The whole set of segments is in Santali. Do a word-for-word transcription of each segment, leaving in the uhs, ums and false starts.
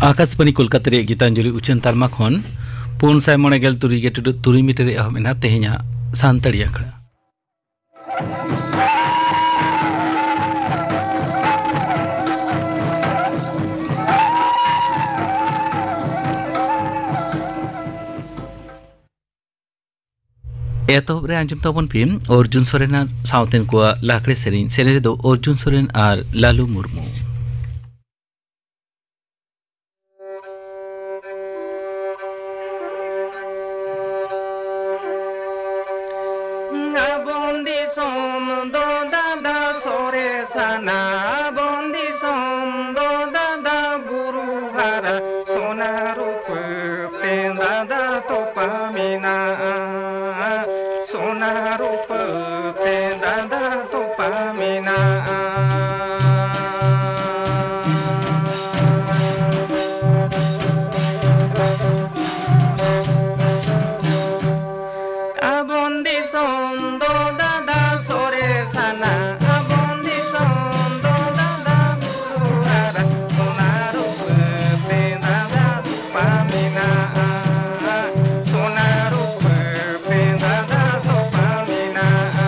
ᱟᱠᱟᱥᱵᱟᱱᱤ ᱠᱳᱞᱠᱟᱛᱟ ᱨᱮᱭᱟᱜ ᱜᱤᱛᱟᱧᱡᱚᱞᱤ ᱩᱪᱷᱟᱹᱱ ᱛᱟᱞᱢᱟ ᱠᱷᱚᱱ ᱯᱩᱱ ᱥᱟᱭ ᱢᱚᱬᱮ ᱜᱮᱞ ᱛᱩᱨᱩᱭ ᱜᱮᱴᱩᱰᱩ ᱛᱩᱨᱩᱭ ᱢᱤᱴᱟᱨ ᱨᱮ ᱮᱦᱚᱵ ᱮᱱᱟ ᱛᱮᱦᱮᱧᱟᱜ ᱥᱟᱱᱛᱟᱲᱤ ᱟᱠᱷᱲᱟ᱾ ᱮᱛᱚᱦᱚᱵ ᱨᱮ ᱟᱸᱡᱚᱢ ᱛᱟᱵᱚᱱ ᱯᱮ ᱚᱨᱡᱩᱱ ᱥᱚᱨᱮᱱ ᱟᱨ ᱥᱟᱶᱛᱮᱱ ᱠᱚᱣᱟᱜ ᱞᱟᱜᱽᱲᱮ ᱥᱮᱨᱮᱧ, ᱥᱮᱨᱮᱧ ᱨᱮᱫᱚ ᱚᱨᱡᱩᱱ ᱥᱚᱨᱮᱱ ᱟᱨ ᱞᱟᱞᱩ ᱢᱩᱨᱢᱩ᱾ ᱟᱵᱚᱱ ᱫᱤᱥᱚᱢ ᱫᱚ ᱫᱟᱫᱟ ᱥᱚᱨᱮᱥᱟᱱᱟ, ᱟᱵᱚᱱ ᱫᱤᱥᱚᱢ ᱫᱚ ᱫᱟᱫᱟ ᱵᱩᱨᱩ ᱦᱟᱨᱟ, ᱥᱚᱱᱟ ᱨᱩᱯᱟᱹ ᱛᱮ ᱫᱟᱫᱟ ᱛᱚᱯᱟ ᱢᱮᱱᱟᱜᱼᱟ, ᱥᱚᱱᱟ ᱨᱩᱯᱟᱹ ᱛᱮ ᱫᱟᱫᱟ ᱛᱚᱯᱟ ᱢᱮᱱᱟᱜᱼᱟ᱾ ᱟᱵᱚᱱ ᱫᱤᱥᱚᱢ ᱫᱚ ᱫᱟᱫᱟ ᱥᱚᱨᱮᱥᱟᱱᱟ, ᱟᱵᱚᱱ ᱫᱤᱥᱚᱢ ᱫᱚ ᱫᱟᱫᱟ ᱵᱩᱨᱩ ᱦᱟᱨᱟ, ᱥᱚᱱᱟ ᱨᱩᱯᱟᱹ ᱛᱮ ᱫᱟᱫᱟ ᱛᱚᱯᱟ ᱢᱮᱱᱟᱜᱼᱟ, ᱥᱚᱱᱟ ᱨᱩᱯᱟᱹ ᱛᱮ ᱫᱟᱫᱟ ᱛᱚᱯᱟ ᱢᱮᱱᱟᱜᱼᱟ᱾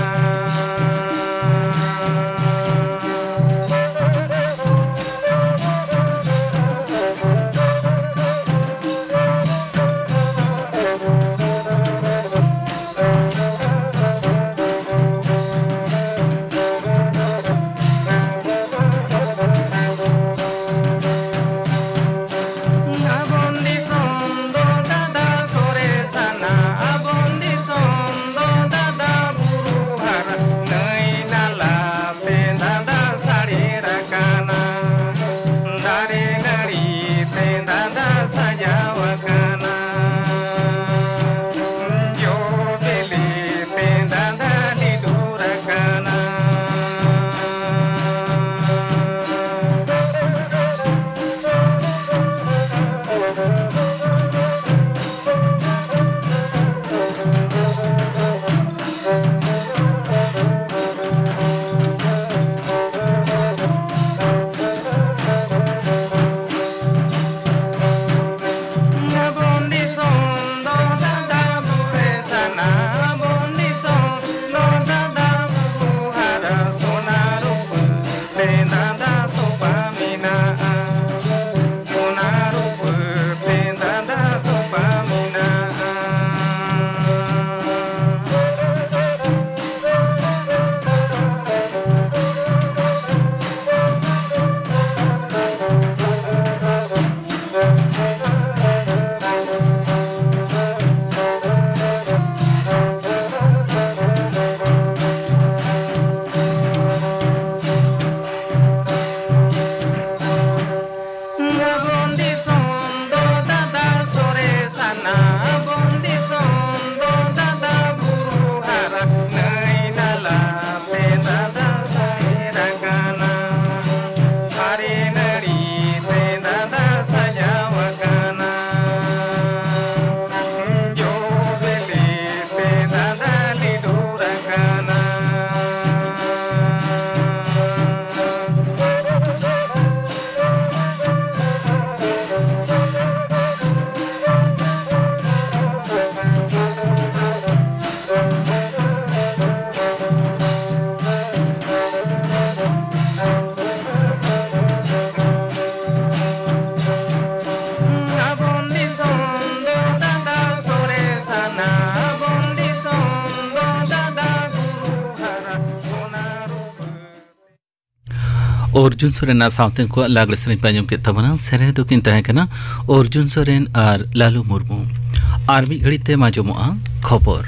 ᱚᱨᱡᱩᱱ ᱥᱚᱨᱮᱱᱟᱜ ᱥᱟᱶᱛᱮ ᱠᱚᱣᱟᱜ ᱞᱟᱜᱽᱲᱮ ᱥᱮᱨᱮᱧ ᱯᱮ ᱟᱸᱡᱚᱢ ᱠᱮᱫ ᱛᱟᱵᱚᱱᱟ᱾ ᱥᱮᱨᱮᱧ ᱨᱮ ᱫᱚᱠᱤᱱ ᱛᱟᱦᱮᱸ ᱠᱟᱱᱟ ᱚᱨᱡᱩᱱ ᱥᱚᱨᱮᱱ ᱟᱨ ᱞᱟᱞᱩ ᱢᱩᱨᱢᱩ᱾ ᱟᱨ ᱢᱤᱫ ᱜᱷᱟᱹᱲᱤᱡ ᱛᱮ ᱟᱸᱡᱚᱢᱚᱜᱼᱟ ᱠᱷᱚᱵᱚᱨ᱾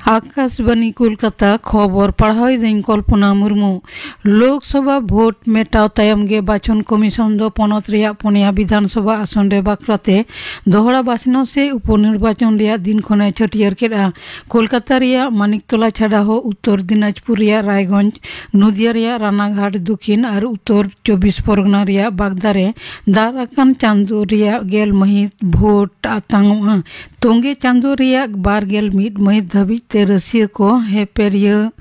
ᱟᱠᱟᱥᱵᱟᱱᱤ ᱠᱳᱞᱠᱟᱛᱟ, ᱠᱷᱚᱵᱚᱨ ᱯᱟᱲᱦᱟᱣ ᱮᱫᱟᱹᱧ ᱠᱚᱞᱯᱚᱱᱟ ᱢᱩᱨᱢᱩ᱾ ᱞᱳᱠᱥᱚᱵᱷᱟ ᱵᱷᱳᱴ ᱢᱮᱴᱟᱣ ᱛᱟᱭᱚᱢ ᱜᱮ ᱵᱟᱪᱷᱚᱱ ᱠᱚᱢᱤᱥᱚᱱ ᱫᱚ ᱯᱚᱱᱚᱛ ᱨᱮᱭᱟᱜ ᱯᱩᱱᱭᱟ ᱵᱤᱫᱷᱟᱱ ᱥᱚᱵᱷᱟ ᱟᱥᱚᱱ ᱨᱮ ᱵᱟᱠᱷᱨᱟᱛᱮ ᱫᱚᱦᱲᱟ ᱵᱟᱪᱷᱱᱟᱣ ᱥᱮ ᱩᱯᱚᱱᱤᱨᱵᱟᱪᱚᱱ ᱨᱮᱭᱟᱜ ᱫᱤᱱ ᱠᱷᱚᱱᱮ ᱪᱷᱟᱹᱴᱭᱟᱹᱨ ᱠᱮᱫᱼᱟ᱾ ᱠᱳᱞᱠᱟᱛᱟ ᱨᱮᱭᱟᱜ ᱢᱟᱱᱤᱠᱛᱚᱞᱟ ᱪᱷᱟᱰᱟ ᱦᱚᱸ ᱩᱛᱛᱚᱨ ᱫᱤᱱᱟᱡᱽᱯᱩᱨ ᱨᱮᱭᱟᱜ ᱨᱟᱭᱜᱚᱸᱡᱽ, ᱱᱚᱫᱤᱭᱟ ᱨᱮᱭᱟᱜ ᱨᱟᱱᱟᱜᱷᱟᱴ ᱫᱚᱠᱷᱤᱱ ᱟᱨ ᱩᱛᱛᱚᱨ ᱪᱚᱵᱵᱤᱥ ᱯᱚᱨᱜᱚᱱᱟ ᱨᱮᱭᱟᱜ ᱵᱟᱜᱽᱫᱟ ᱨᱮ ᱫᱟᱨᱟᱠᱟᱱ ᱪᱟᱸᱫᱳ ᱨᱮᱭᱟᱜ ᱜᱮᱞ ᱢᱟᱹᱦᱤᱛ ᱵᱷᱳᱴ ᱟᱛᱟᱝᱚᱜᱼᱟ᱾ ᱛᱚᱸᱜᱮ ᱪᱟᱸᱫᱳ ᱨᱮᱭᱟᱜ ᱵᱟᱨ ᱜᱮᱞ ᱢᱤᱫ ᱢᱟᱹᱦᱤᱛ ᱫᱷᱟᱹᱵᱤᱡ ᱛᱮ ᱨᱟᱹᱥᱤᱭᱟᱹ ᱠᱚ ᱦᱮᱯᱮᱨᱤᱭᱟᱹ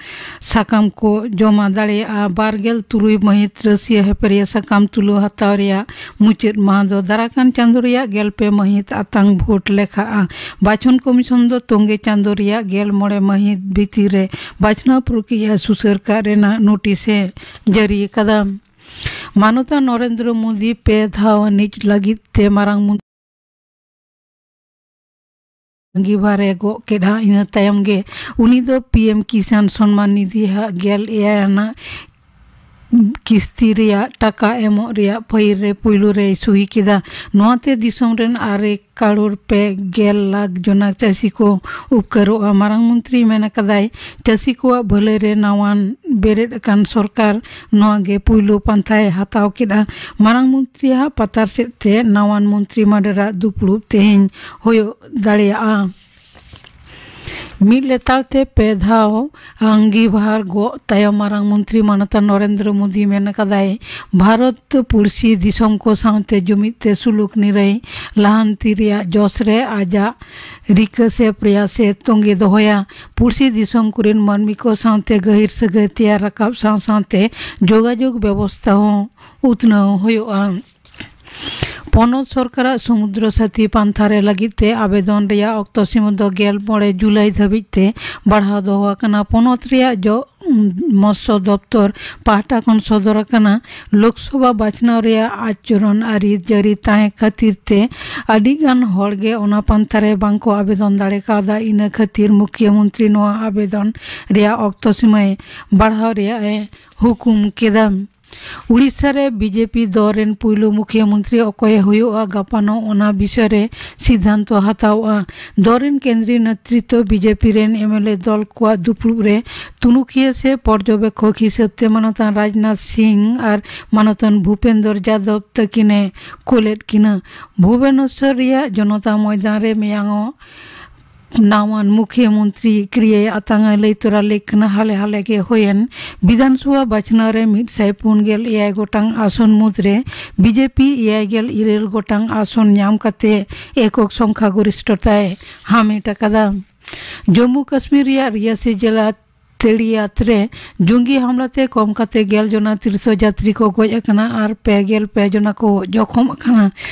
ᱥᱟᱠᱟᱢ ᱠᱚ ᱡᱚᱢᱟ ᱫᱟᱲᱮᱭᱟᱜᱼᱟ᱾ ᱵᱟᱨ ᱜᱮᱞ ᱛᱩᱨᱩᱭ ᱢᱟᱹᱦᱤᱛ ᱨᱟᱹᱥᱤᱭᱟᱹ ᱦᱮᱯᱮᱨᱤᱭᱟᱹ ᱥᱟᱠᱟᱢ ᱛᱩᱞᱟᱹᱣ ᱦᱟᱛᱟᱣ ᱨᱮᱭᱟᱜ ᱢᱩᱪᱟᱹᱫ ᱢᱟᱦᱟ ᱫᱚ ᱫᱟᱨᱟᱠᱟᱱ ᱪᱟᱸᱫᱳ ᱨᱮᱭᱟᱜ ᱜᱮᱞ ᱯᱮ ᱢᱟᱹᱦᱤᱛ ᱟᱛᱟᱝ ᱵᱷᱳᱴ ᱞᱮᱠᱷᱟᱜᱼᱟ᱾ ᱵᱟᱪᱷᱚᱱ ᱠᱚᱢᱤᱥᱚᱱ ᱫᱚ ᱛᱚᱸᱜᱮ ᱪᱟᱸᱫᱳ ᱨᱮᱭᱟᱜ ᱜᱮᱞ ᱢᱚᱬᱮ ᱢᱟᱹᱦᱤᱛ ᱵᱷᱤᱛᱤᱨ ᱨᱮ ᱵᱟᱪᱷᱱᱟᱣ ᱯᱨᱚᱠᱨᱤᱭᱟ ᱥᱩᱥᱟᱹᱨ ᱠᱟᱜ ᱨᱮᱱᱟᱜ ᱱᱳᱴᱤᱥ ᱮ ᱡᱟᱹᱨᱤ ᱟᱠᱟᱫᱟ᱾ ᱢᱟᱱᱚᱛᱟᱱ ᱱᱚᱨᱮᱱᱫᱨᱚ ᱢᱳᱫᱤ ᱯᱮ ᱫᱷᱟᱣ ᱟᱹᱱᱤᱡ ᱞᱟᱹᱜᱤᱫ ᱛᱮ ᱢᱟᱨᱟᱝ ᱢᱚᱱᱛᱨᱤ ᱟᱺᱜᱤᱵᱷᱟᱨ ᱮ ᱜᱚᱜ ᱠᱮᱫᱼᱟ᱾ ᱤᱱᱟᱹ ᱛᱟᱭᱚᱢ ᱜᱮ ᱩᱱᱤ ᱫᱚ ᱯᱤ ᱮᱢ ᱠᱤᱥᱟᱱ ᱥᱚᱱᱢᱟᱱ ᱱᱤᱫᱷᱤ ᱦᱟᱜ ᱜᱮᱞ ᱮᱭᱟᱭ ᱟᱱᱟᱜ ᱠᱤᱥᱛᱤ ᱨᱮᱭᱟᱜ ᱴᱟᱠᱟ ᱮᱢᱚᱜ ᱨᱮᱭᱟᱜ ᱯᱷᱟᱭᱤᱞ ᱨᱮ ᱯᱩᱭᱞᱩ ᱨᱮᱭ ᱥᱩᱦᱤ ᱠᱮᱫᱟ᱾ ᱱᱚᱣᱟᱛᱮ ᱫᱤᱥᱚᱢ ᱨᱮᱱ ᱟᱨᱮ ᱠᱟᱨᱳᱲ ᱯᱮ ᱜᱮᱞ ᱞᱟᱠᱷ ᱡᱚᱱᱟ ᱪᱟᱹᱥᱤ ᱠᱚ ᱩᱯᱠᱟᱹᱨᱚᱜᱼᱟ᱾ ᱢᱟᱨᱟᱝ ᱢᱚᱱᱛᱨᱤ ᱢᱮᱱ ᱟᱠᱟᱫᱟᱭ, ᱪᱟᱹᱥᱤ ᱠᱚᱣᱟᱜ ᱵᱷᱟᱹᱞᱟᱹᱭ ᱨᱮ ᱱᱟᱣᱟᱱ ᱵᱮᱨᱮᱫ ᱟᱠᱟᱱ ᱥᱚᱨᱠᱟᱨ ᱱᱚᱣᱟ ᱜᱮ ᱯᱩᱭᱞᱩ ᱯᱟᱱᱛᱷᱟᱭ ᱦᱟᱛᱟᱣ ᱠᱮᱫᱼᱟ᱾ ᱢᱟᱨᱟᱝ ᱢᱚᱱᱛᱨᱤᱭᱟᱜ ᱯᱟᱛᱟᱨ ᱥᱮᱫ ᱛᱮ ᱱᱟᱣᱟᱱ ᱢᱚᱱᱛᱨᱤ ᱢᱟᱰᱮᱨᱟᱜ ᱫᱩᱯᱲᱩᱵ ᱛᱮᱦᱮᱧ ᱦᱩᱭᱩᱜ ᱫᱟᱲᱮᱭᱟᱜᱼᱟ᱾ ᱢᱤᱫ ᱞᱮᱛᱟᱲ ᱛᱮ ᱯᱮ ᱫᱷᱟᱣ ᱟᱺᱜᱤᱵᱷᱟᱨ ᱜᱚᱜ ᱛᱟᱭᱚᱢ ᱢᱟᱨᱟᱝ ᱢᱚᱱᱛᱨᱤ ᱢᱟᱱᱚᱛᱟᱱ ᱱᱚᱨᱮᱱᱫᱨᱚ ᱢᱳᱫᱤ ᱢᱮᱱ ᱟᱠᱟᱫᱟᱭ, ᱵᱷᱟᱨᱚᱛ ᱯᱩᱲᱥᱤ ᱫᱤᱥᱚᱢ ᱠᱚ ᱥᱟᱶᱛᱮ ᱡᱩᱢᱤᱫ ᱛᱮ ᱥᱩᱞᱩᱠ ᱱᱤᱨᱟᱹᱭ ᱞᱟᱦᱟᱱᱛᱤ ᱨᱮᱭᱟᱜ ᱡᱚᱥ ᱨᱮ ᱟᱡᱟᱜ ᱨᱤᱠᱟᱹ ᱥᱮ ᱯᱨᱚᱭᱟᱥ ᱮ ᱛᱚᱸᱜᱮ ᱫᱚᱦᱚᱭᱟ᱾ ᱯᱩᱲᱥᱤ ᱫᱤᱥᱚᱢ ᱠᱚᱨᱮᱱ ᱢᱟᱹᱱᱢᱤ ᱠᱚ ᱥᱟᱶᱛᱮ ᱜᱟᱹᱦᱤᱨ ᱥᱟᱹᱜᱟᱹᱭ ᱛᱮᱭᱟᱨ ᱨᱟᱠᱟᱵ ᱥᱟᱶ ᱥᱟᱶᱛᱮ ᱡᱳᱜᱟᱡᱳᱜᱽ ᱵᱮᱵᱚᱥᱛᱷᱟ ᱦᱚᱸ ᱩᱛᱱᱟᱹᱣ ᱦᱩᱭᱩᱜᱼᱟ᱾ ᱯᱚᱱᱚᱛ ᱥᱚᱨᱠᱟᱨᱟᱜ ᱥᱚᱢᱩᱫᱨᱚ ᱥᱟᱛᱷᱤ ᱯᱟᱱᱛᱷᱟ ᱨᱮ ᱞᱟᱹᱜᱤᱫ ᱛᱮ ᱟᱵᱮᱫᱚᱱ ᱨᱮᱭᱟᱜ ᱚᱠᱛᱚ ᱥᱤᱢᱟᱹ ᱫᱚ ᱜᱮᱞ ᱢᱚᱬᱮ ᱡᱩᱞᱟᱭ ᱫᱷᱟᱹᱵᱤᱡ ᱛᱮ ᱵᱟᱲᱦᱟᱣ ᱫᱚᱦᱚ ᱟᱠᱟᱱᱟ᱾ ᱯᱚᱱᱚᱛ ᱨᱮᱭᱟᱜ ᱡᱚ ᱢᱚᱛᱥᱚ ᱫᱚᱯᱛᱚᱨ ᱯᱟᱦᱴᱟ ᱠᱷᱚᱱ ᱥᱚᱫᱚᱨ ᱟᱠᱟᱱᱟ᱾ ᱞᱳᱠᱥᱚᱵᱷᱟ ᱵᱟᱪᱷᱱᱟᱣ ᱨᱮᱭᱟᱜ ᱟᱪᱚᱨᱚᱱ ᱟᱹᱨᱤ ᱡᱟᱹᱨᱤ ᱛᱟᱦᱮᱸ ᱠᱷᱟᱹᱛᱤᱨ ᱛᱮ ᱟᱹᱰᱤ ᱜᱟᱱ ᱦᱚᱲ ᱜᱮ ᱚᱱᱟ ᱯᱟᱱᱛᱷᱟ ᱨᱮ ᱵᱟᱝ ᱠᱚ ᱟᱵᱮᱫᱚᱱ ᱫᱟᱲᱮ ᱠᱟᱣᱫᱟ᱾ ᱤᱱᱟᱹ ᱠᱷᱟᱹᱛᱤᱨ ᱢᱩᱠᱷᱭᱟᱹ ᱢᱚᱱᱛᱨᱤ ᱱᱚᱣᱟ ᱟᱵᱮᱫᱚᱱ ᱨᱮᱭᱟᱜ ᱚᱠᱛᱚ ᱥᱤᱢᱟᱹᱭ ᱵᱟᱲᱦᱟᱣ ᱨᱮᱭᱟᱜ ᱮ ᱦᱩᱠᱩᱢ ᱠᱮᱫᱟ᱾ ᱩᱲᱤᱥᱥᱟ ᱨᱮ ᱵᱤᱡᱮᱯᱤ ᱫᱚᱞ ᱨᱮᱱ ᱯᱩᱭᱞᱩ ᱢᱩᱠᱷᱭᱟᱹ ᱢᱚᱱᱛᱨᱤ ᱚᱠᱚᱭᱮ ᱦᱩᱭᱩᱜᱼᱟ, ᱜᱟᱯᱟᱱᱚᱜ ᱚᱱᱟ ᱵᱤᱥᱚᱭ ᱨᱮ ᱥᱤᱫᱷᱟᱱᱛᱚ ᱦᱟᱛᱟᱣᱚᱜᱼᱟ᱾ ᱫᱚᱞ ᱨᱮᱱ ᱠᱮᱱᱫᱨᱤᱭᱚ ᱱᱮᱛᱨᱤᱛᱵ ᱵᱤᱡᱮᱯᱤ ᱨᱮᱱ ᱮᱢᱮᱞᱮ ᱫᱚᱞ ᱠᱚᱣᱟᱜ ᱫᱩᱯᱲᱩᱵ ᱨᱮ ᱛᱩᱱᱩᱠᱷᱤᱭᱟᱹ ᱥᱮ ᱯᱚᱨᱡᱚᱵᱮᱠᱷᱚᱠ ᱦᱤᱥᱟᱹᱵ ᱛᱮ ᱢᱟᱱᱚᱛᱟᱱ ᱨᱟᱡᱽᱱᱟᱛᱷ ᱥᱤᱝ ᱟᱨ ᱢᱟᱱᱚᱛᱟᱱ ᱵᱷᱩᱯᱮᱱᱫᱚᱨ ᱡᱟᱫᱚᱵ ᱛᱟᱹᱠᱤᱱᱮ ᱠᱳᱞᱮᱫ ᱠᱤᱱᱟ᱾ ᱵᱷᱩᱵᱚᱱᱮᱥᱚᱨ ᱨᱮᱭᱟᱜ ᱡᱚᱱᱚᱛᱟ ᱢᱚᱭᱫᱟᱱ ᱨᱮ ᱢᱮᱭᱟᱝᱚᱜ ᱱᱟᱣᱟᱱ ᱢᱩᱠᱷᱭᱟᱹ ᱢᱚᱱᱛᱨᱤ ᱠᱤᱨᱤᱭᱟᱹ ᱟᱛᱟᱝ ᱮ ᱞᱟᱹᱭ ᱛᱚᱨᱟ ᱞᱮᱫ ᱠᱟᱱᱟ᱾ ᱦᱟᱞᱮ ᱦᱟᱞᱮ ᱜᱮ ᱦᱩᱭᱮᱱ ᱵᱤᱫᱷᱟᱱ ᱥᱚᱵᱷᱟ ᱵᱟᱪᱷᱱᱟᱣ ᱨᱮ ᱢᱤᱫ ᱥᱟᱭ ᱯᱩᱱ ᱜᱮᱞ ᱮᱭᱟᱭ ᱜᱚᱴᱟᱝ ᱟᱥᱚᱱ ᱢᱩᱫᱽ ᱨᱮ ᱵᱤᱡᱮᱯᱤ ᱮᱭᱟᱭ ᱜᱮᱞ ᱤᱨᱟᱹᱞ ᱜᱚᱴᱟᱝ ᱟᱥᱚᱱ ᱧᱟᱢ ᱠᱟᱛᱮ ᱮᱠᱚᱠ ᱥᱚᱝᱠᱷᱟ ᱜᱚᱨᱤᱥᱴᱷᱚᱛᱟᱭ ᱦᱟᱢᱮᱴ ᱟᱠᱟᱫᱟ᱾ ᱡᱚᱢᱢᱩ ᱠᱟᱥᱢᱤᱨ ᱨᱮᱭᱟᱜ ᱨᱤᱭᱟᱥᱤ ᱡᱮᱞᱟ ᱛᱮᱲᱤᱭᱟᱛ ᱨᱮ ᱡᱚᱝᱜᱤ ᱦᱟᱢᱞᱟ ᱛᱮ ᱠᱚᱢ ᱠᱟᱛᱮ ᱜᱮᱞ ᱡᱚᱱᱟ ᱛᱤᱨᱛᱷᱚ ᱡᱟᱛᱨᱤ ᱠᱚ ᱜᱚᱡ ᱟᱠᱟᱱᱟ ᱟᱨ ᱯᱮ ᱜᱮᱞ ᱯᱮ ᱡᱚᱱᱟ ᱠᱚ ᱡᱚᱠᱷᱚᱢ ᱟᱠᱟᱱᱟ᱾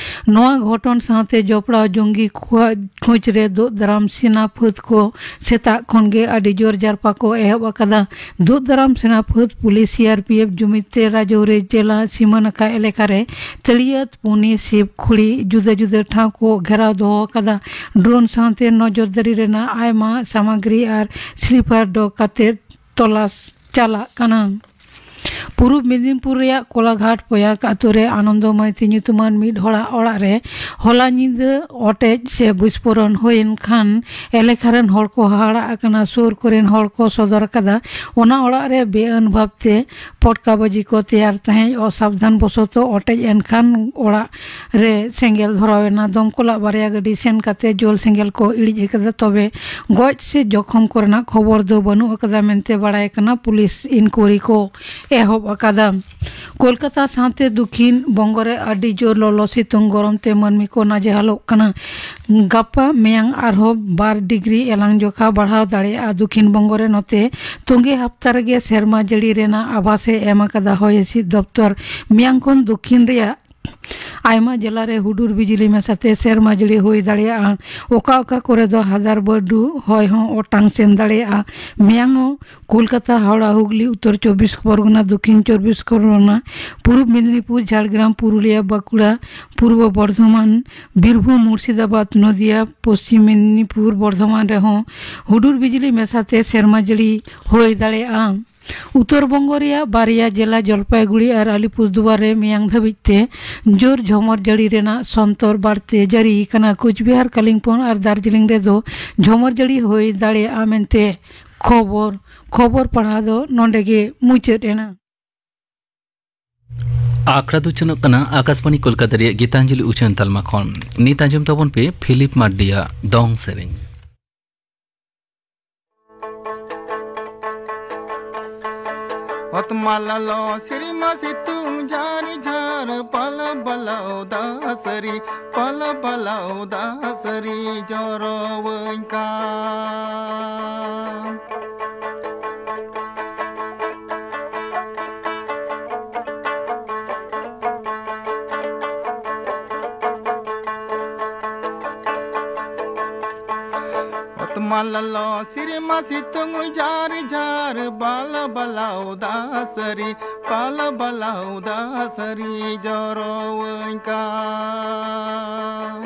ᱱᱚᱣᱟ ᱜᱷᱚᱴᱚᱱ ᱥᱟᱶᱛᱮ ᱡᱚᱯᱲᱟᱣ ᱡᱚᱝᱜᱤ ᱠᱚᱣᱟᱜ ᱠᱷᱳᱡᱽ ᱨᱮ ᱫᱩᱜ ᱫᱟᱨᱟᱢ ᱥᱮᱱᱟ ᱯᱷᱟᱹᱫ ᱠᱚ ᱥᱮᱛᱟᱜ ᱠᱷᱚᱱ ᱜᱮ ᱟᱹᱰᱤ ᱡᱳᱨ ᱡᱟᱨᱯᱟ ᱠᱚ ᱮᱦᱚᱵ ᱟᱠᱟᱫᱟ᱾ ᱫᱩᱜ ᱫᱟᱨᱟᱢ ᱥᱮᱱᱟ ᱯᱷᱟᱹᱫ, ᱯᱩᱞᱤᱥ, ᱥᱤ ᱟᱨ ᱯᱤ ᱮᱯᱷ ᱡᱩᱢᱤᱫ ᱛᱮ ᱨᱟᱡᱳᱨᱤ ᱡᱮᱞᱟ ᱥᱤᱢᱟᱹ ᱱᱟᱠᱷᱟ ᱮᱞᱟᱠᱟ ᱨᱮ ᱛᱟᱹᱲᱤᱭᱟᱹᱛ, ᱯᱩᱱᱤ, ᱥᱤᱵ ᱠᱷᱩᱲᱤ ᱡᱩᱫᱟᱹ ᱡᱩᱫᱟᱹ ᱴᱷᱟᱶ ᱠᱚ ᱜᱷᱮᱨᱟᱣ ᱫᱚᱦᱚ ᱟᱠᱟᱫᱟ᱾ ᱰᱨᱳᱱ ᱥᱟᱶᱛᱮ ᱱᱚᱡᱚᱨᱫᱟᱨᱤ ᱨᱮᱱᱟᱜ ᱟᱭᱢᱟ ᱥᱟᱢᱟᱜᱨᱤ ᱟᱨ ᱥᱞᱤᱯᱟᱨ ᱰᱚᱜ ᱠᱟᱛᱮ ᱛᱚᱞᱟᱥ ᱪᱟᱞᱟᱜ ᱠᱟᱱᱟ᱾ ᱯᱩᱨᱩᱵ ᱢᱮᱫᱤᱱᱯᱩᱨ ᱨᱮᱭᱟᱜ ᱠᱚᱞᱟᱜᱷᱟᱴ ᱯᱚᱭᱟᱠ ᱟᱛᱳ ᱨᱮ ᱟᱱᱚᱱᱫᱚ ᱢᱟᱹᱭᱛᱤ ᱧᱩᱛᱩᱢᱟᱱ ᱢᱤᱫ ᱦᱚᱲᱟᱜ ᱚᱲᱟᱜ ᱨᱮ ᱦᱚᱞᱟ ᱧᱤᱫᱟᱹ ᱚᱴᱮᱡ ᱥᱮ ᱵᱤᱥᱯᱷᱳᱨᱚᱱ ᱦᱩᱭᱮᱱ ᱠᱷᱟᱱ ᱮᱞᱟᱠᱟ ᱨᱮᱱ ᱦᱚᱲ ᱠᱚ ᱦᱟᱦᱟᱲᱟᱜ ᱟᱠᱟᱱᱟ᱾ ᱥᱩᱨ ᱠᱚᱨᱮᱱ ᱦᱚᱲ ᱠᱚ ᱥᱚᱫᱚᱨ ᱟᱠᱟᱫᱟ, ᱚᱱᱟ ᱚᱲᱟᱜ ᱨᱮ ᱵᱮᱼᱟᱹᱱ ᱵᱷᱟᱵᱽᱛᱮ ᱯᱚᱴᱠᱟᱵᱟᱹᱡᱤ ᱠᱚ ᱛᱮᱭᱟᱨ ᱛᱟᱦᱮᱸᱫ᱾ ᱚᱥᱟᱵᱫᱷᱟᱱ ᱵᱚᱥᱚᱛᱚ ᱚᱴᱮᱡ ᱮᱱ ᱠᱷᱟᱱ ᱚᱲᱟᱜ ᱨᱮ ᱥᱮᱸᱜᱮᱞ ᱫᱷᱚᱨᱟᱣ ᱮᱱᱟ᱾ ᱫᱚᱢᱠᱚᱞᱟᱜ ᱵᱟᱨᱭᱟ ᱜᱟᱹᱰᱤ ᱥᱮᱱ ᱠᱟᱛᱮ ᱡᱳᱞ ᱥᱮᱸᱜᱮᱞ ᱠᱚ ᱤᱬᱤᱡ ᱟᱠᱟᱫᱟ, ᱛᱚᱵᱮ ᱜᱚᱡ ᱥᱮ ᱡᱚᱠᱷᱚᱢ ᱠᱚᱨᱮᱱᱟᱜ ᱠᱷᱚᱵᱚᱨ ᱫᱚ ᱵᱟᱹᱱᱩᱜ ᱟᱠᱟᱫᱟ ᱢᱮᱱᱛᱮ ᱵᱟᱲᱟᱭ ᱠᱟᱱᱟ᱾ ᱯᱩᱞᱤᱥ ᱤᱱᱠᱩᱭᱟᱨᱤ ᱠᱚ ᱮᱦᱚᱵ ᱟᱠᱟᱫᱟ᱾ ᱠᱳᱞᱠᱟᱛᱟ ᱥᱟᱶᱛᱮ ᱫᱚᱠᱷᱤᱱ ᱵᱚᱝᱜᱚ ᱨᱮ ᱟᱹᱰᱤ ᱡᱳᱨ ᱞᱚᱞᱚ ᱥᱤᱛᱩᱝ ᱜᱚᱨᱚᱢ ᱛᱮ ᱢᱟᱹᱱᱢᱤ ᱠᱚ ᱱᱟᱡᱮᱦᱟᱞᱚᱜ ᱠᱟᱱᱟ᱾ ᱜᱟᱯᱟ ᱢᱮᱭᱟᱝ ᱟᱨᱦᱚᱸ ᱵᱟᱨ ᱰᱤᱜᱽᱨᱤ ᱮᱞᱟᱝ ᱡᱚᱠᱷᱟ ᱵᱟᱲᱦᱟᱣ ᱫᱟᱲᱮᱭᱟᱜᱼᱟ᱾ ᱫᱚᱠᱷᱤᱱ ᱵᱚᱝᱜᱚ ᱨᱮ ᱱᱚᱛᱮ ᱛᱚᱸᱜᱮ ᱦᱟᱯᱛᱟ ᱨᱮᱜᱮ ᱥᱮᱨᱢᱟ ᱡᱟᱹᱲᱤ ᱨᱮᱱᱟᱜ ᱟᱵᱷᱟᱥ ᱮ ᱮᱢ ᱟᱠᱟᱫᱟ ᱦᱚᱭ ᱦᱤᱸᱥᱤᱫ ᱫᱚᱯᱛᱚᱨ᱾ ᱢᱮᱭᱟᱝ ᱠᱷᱚᱱ ᱫᱚᱠᱷᱤᱱ ᱨᱮᱭᱟᱜ ᱟᱭᱢᱟ ᱡᱮᱞᱟ ᱨᱮ ᱦᱩᱰᱩᱨ ᱵᱤᱡᱽᱞᱤ ᱢᱮᱥᱟᱛᱮ ᱥᱮᱨᱢᱟ ᱡᱟᱹᱲᱤ ᱦᱩᱭ ᱫᱟᱲᱮᱭᱟᱜᱼᱟ᱾ ᱚᱠᱟ ᱚᱠᱟ ᱠᱚᱨᱮ ᱫᱚ ᱦᱟᱫᱟᱨ ᱵᱟᱹᱨᱰᱩ ᱦᱚᱭ ᱦᱚᱸ ᱚᱴᱟᱝ ᱥᱮᱱ ᱫᱟᱲᱮᱭᱟᱜᱼᱟ᱾ ᱢᱮᱭᱟᱝ ᱦᱚᱸ ᱠᱳᱞᱠᱟᱛᱟ, ᱦᱟᱣᱲᱟ, ᱦᱩᱜᱽᱞᱤ, ᱩᱛᱛᱚᱨ ᱪᱚᱵᱵᱤᱥ ᱯᱚᱨᱜᱚᱱᱟ, ᱫᱚᱠᱠᱷᱤᱱ ᱪᱚᱵᱵᱤᱥ ᱯᱚᱨᱜᱚᱱᱟ, ᱯᱩᱨᱩᱵ ᱢᱮᱫᱤᱱᱤᱯᱩᱨ, ᱡᱷᱟᱲᱜᱨᱟᱢ, ᱯᱩᱨᱩᱞᱤᱭᱟ, ᱵᱟᱸᱠᱩᱲᱟ, ᱯᱩᱨᱵᱚ ᱵᱚᱨᱫᱷᱚᱢᱟᱱ, ᱵᱤᱨᱵᱷᱩᱢ, ᱢᱩᱨᱥᱤᱫᱟᱵᱟᱫᱽ, ᱱᱚᱫᱤᱭᱟ, ᱯᱚᱥᱪᱤᱢ ᱢᱮᱫᱤᱱᱤᱯᱩᱨ, ᱵᱚᱨᱫᱷᱚᱢᱟᱱ ᱨᱮᱦᱚᱸ ᱦᱩᱰᱩᱨ ᱵᱤᱡᱽᱞᱤ ᱢᱮᱥᱟᱛᱮ ᱥᱮᱨᱢᱟ ᱡᱟᱹᱲᱤ ᱦᱩᱭ ᱫᱟᱲᱮᱭᱟᱜᱼᱟ᱾ ᱩᱛᱛᱚᱨ ᱵᱚᱝᱜᱚ ᱨᱮᱭᱟᱜ ᱵᱟᱨᱭᱟ ᱡᱮᱞᱟ ᱡᱚᱞᱯᱟᱭᱜᱩᱲᱤ ᱟᱨ ᱟᱞᱤᱯᱩᱨᱫᱩᱣᱟᱨ ᱨᱮ ᱢᱮᱭᱟᱝ ᱫᱷᱟᱹᱵᱤᱡ ᱛᱮ ᱡᱳᱨ ᱡᱷᱚᱢᱚᱨ ᱡᱟᱹᱲᱤ ᱨᱮᱱᱟᱜ ᱥᱚᱱᱛᱚᱨ ᱵᱟᱨᱛᱮ ᱡᱟᱹᱨᱤ ᱠᱟᱱᱟ᱾ ᱠᱳᱪᱵᱤᱦᱟᱨ, ᱠᱟᱞᱤᱝᱯᱚᱝ ᱟᱨ ᱫᱟᱨᱡᱤᱞᱤᱝ ᱨᱮᱫᱚ ᱡᱷᱚᱢᱚᱨ ᱡᱟᱹᱲᱤ ᱦᱩᱭ ᱫᱟᱲᱮᱭᱟᱜᱼᱟ ᱢᱮᱱᱛᱮ ᱠᱷᱚᱵᱚᱨ᱾ ᱠᱷᱚᱵᱚᱨ ᱯᱟᱲᱦᱟᱣ ᱫᱚ ᱱᱚᱰᱮ ᱜᱮ ᱢᱩᱪᱟᱹᱫ ᱮᱱᱟ᱾ ᱟᱠᱷᱲᱟ ᱫᱚ ᱪᱟᱞᱟᱜ ᱠᱟᱱᱟ ᱟᱠᱟᱥᱵᱟᱬᱤ ᱠᱳᱞᱠᱟᱛᱟ ᱨᱮᱭᱟᱜ ᱜᱤᱛᱟᱧᱡᱚᱞᱤ ᱩᱪᱷᱟᱹᱱ ᱛᱟᱞᱢᱟ ᱠᱷᱚᱱ᱾ ᱱᱤᱛ ᱟᱸᱡᱚᱢ ᱛᱟᱵᱚᱱ ᱯᱮ ᱯᱷᱤᱞᱤᱯ ᱢᱟᱨᱰᱤᱭᱟᱜ ᱫᱚᱝ ᱥᱮᱨᱮᱧ᱾ ᱚᱛ ᱢᱟ ᱞᱚᱞᱚ, ᱥᱤᱨᱢᱟ ᱥᱤᱛᱩᱝ ᱡᱷᱟᱨ ᱡᱷᱟᱨ, ᱯᱟᱞ ᱵᱟᱞᱟᱣ ᱫᱟ ᱥᱟᱹᱨᱤ, ᱯᱟᱞ ᱵᱟᱞᱟᱣ ᱫᱟ ᱥᱟᱹᱨᱤ ᱡᱚᱨᱚᱣᱟᱹᱧ ᱠᱟᱱ᱾ ᱚᱛ ᱢᱟ ᱞᱚᱞᱚ, ᱥᱤᱨᱢᱟ ᱥᱤᱛᱩᱝ ᱡᱷᱟᱨ ᱡᱷᱟᱨ, ᱵᱟᱞ ᱵᱟᱞᱟᱣ ᱫᱟ ᱥᱟᱹᱨᱤ, ᱯᱟᱞ ᱵᱟᱞᱟᱣ ᱫᱟ ᱥᱟᱹᱨᱤ ᱡᱚᱨᱚᱣᱟᱹᱧ ᱠᱟᱱ᱾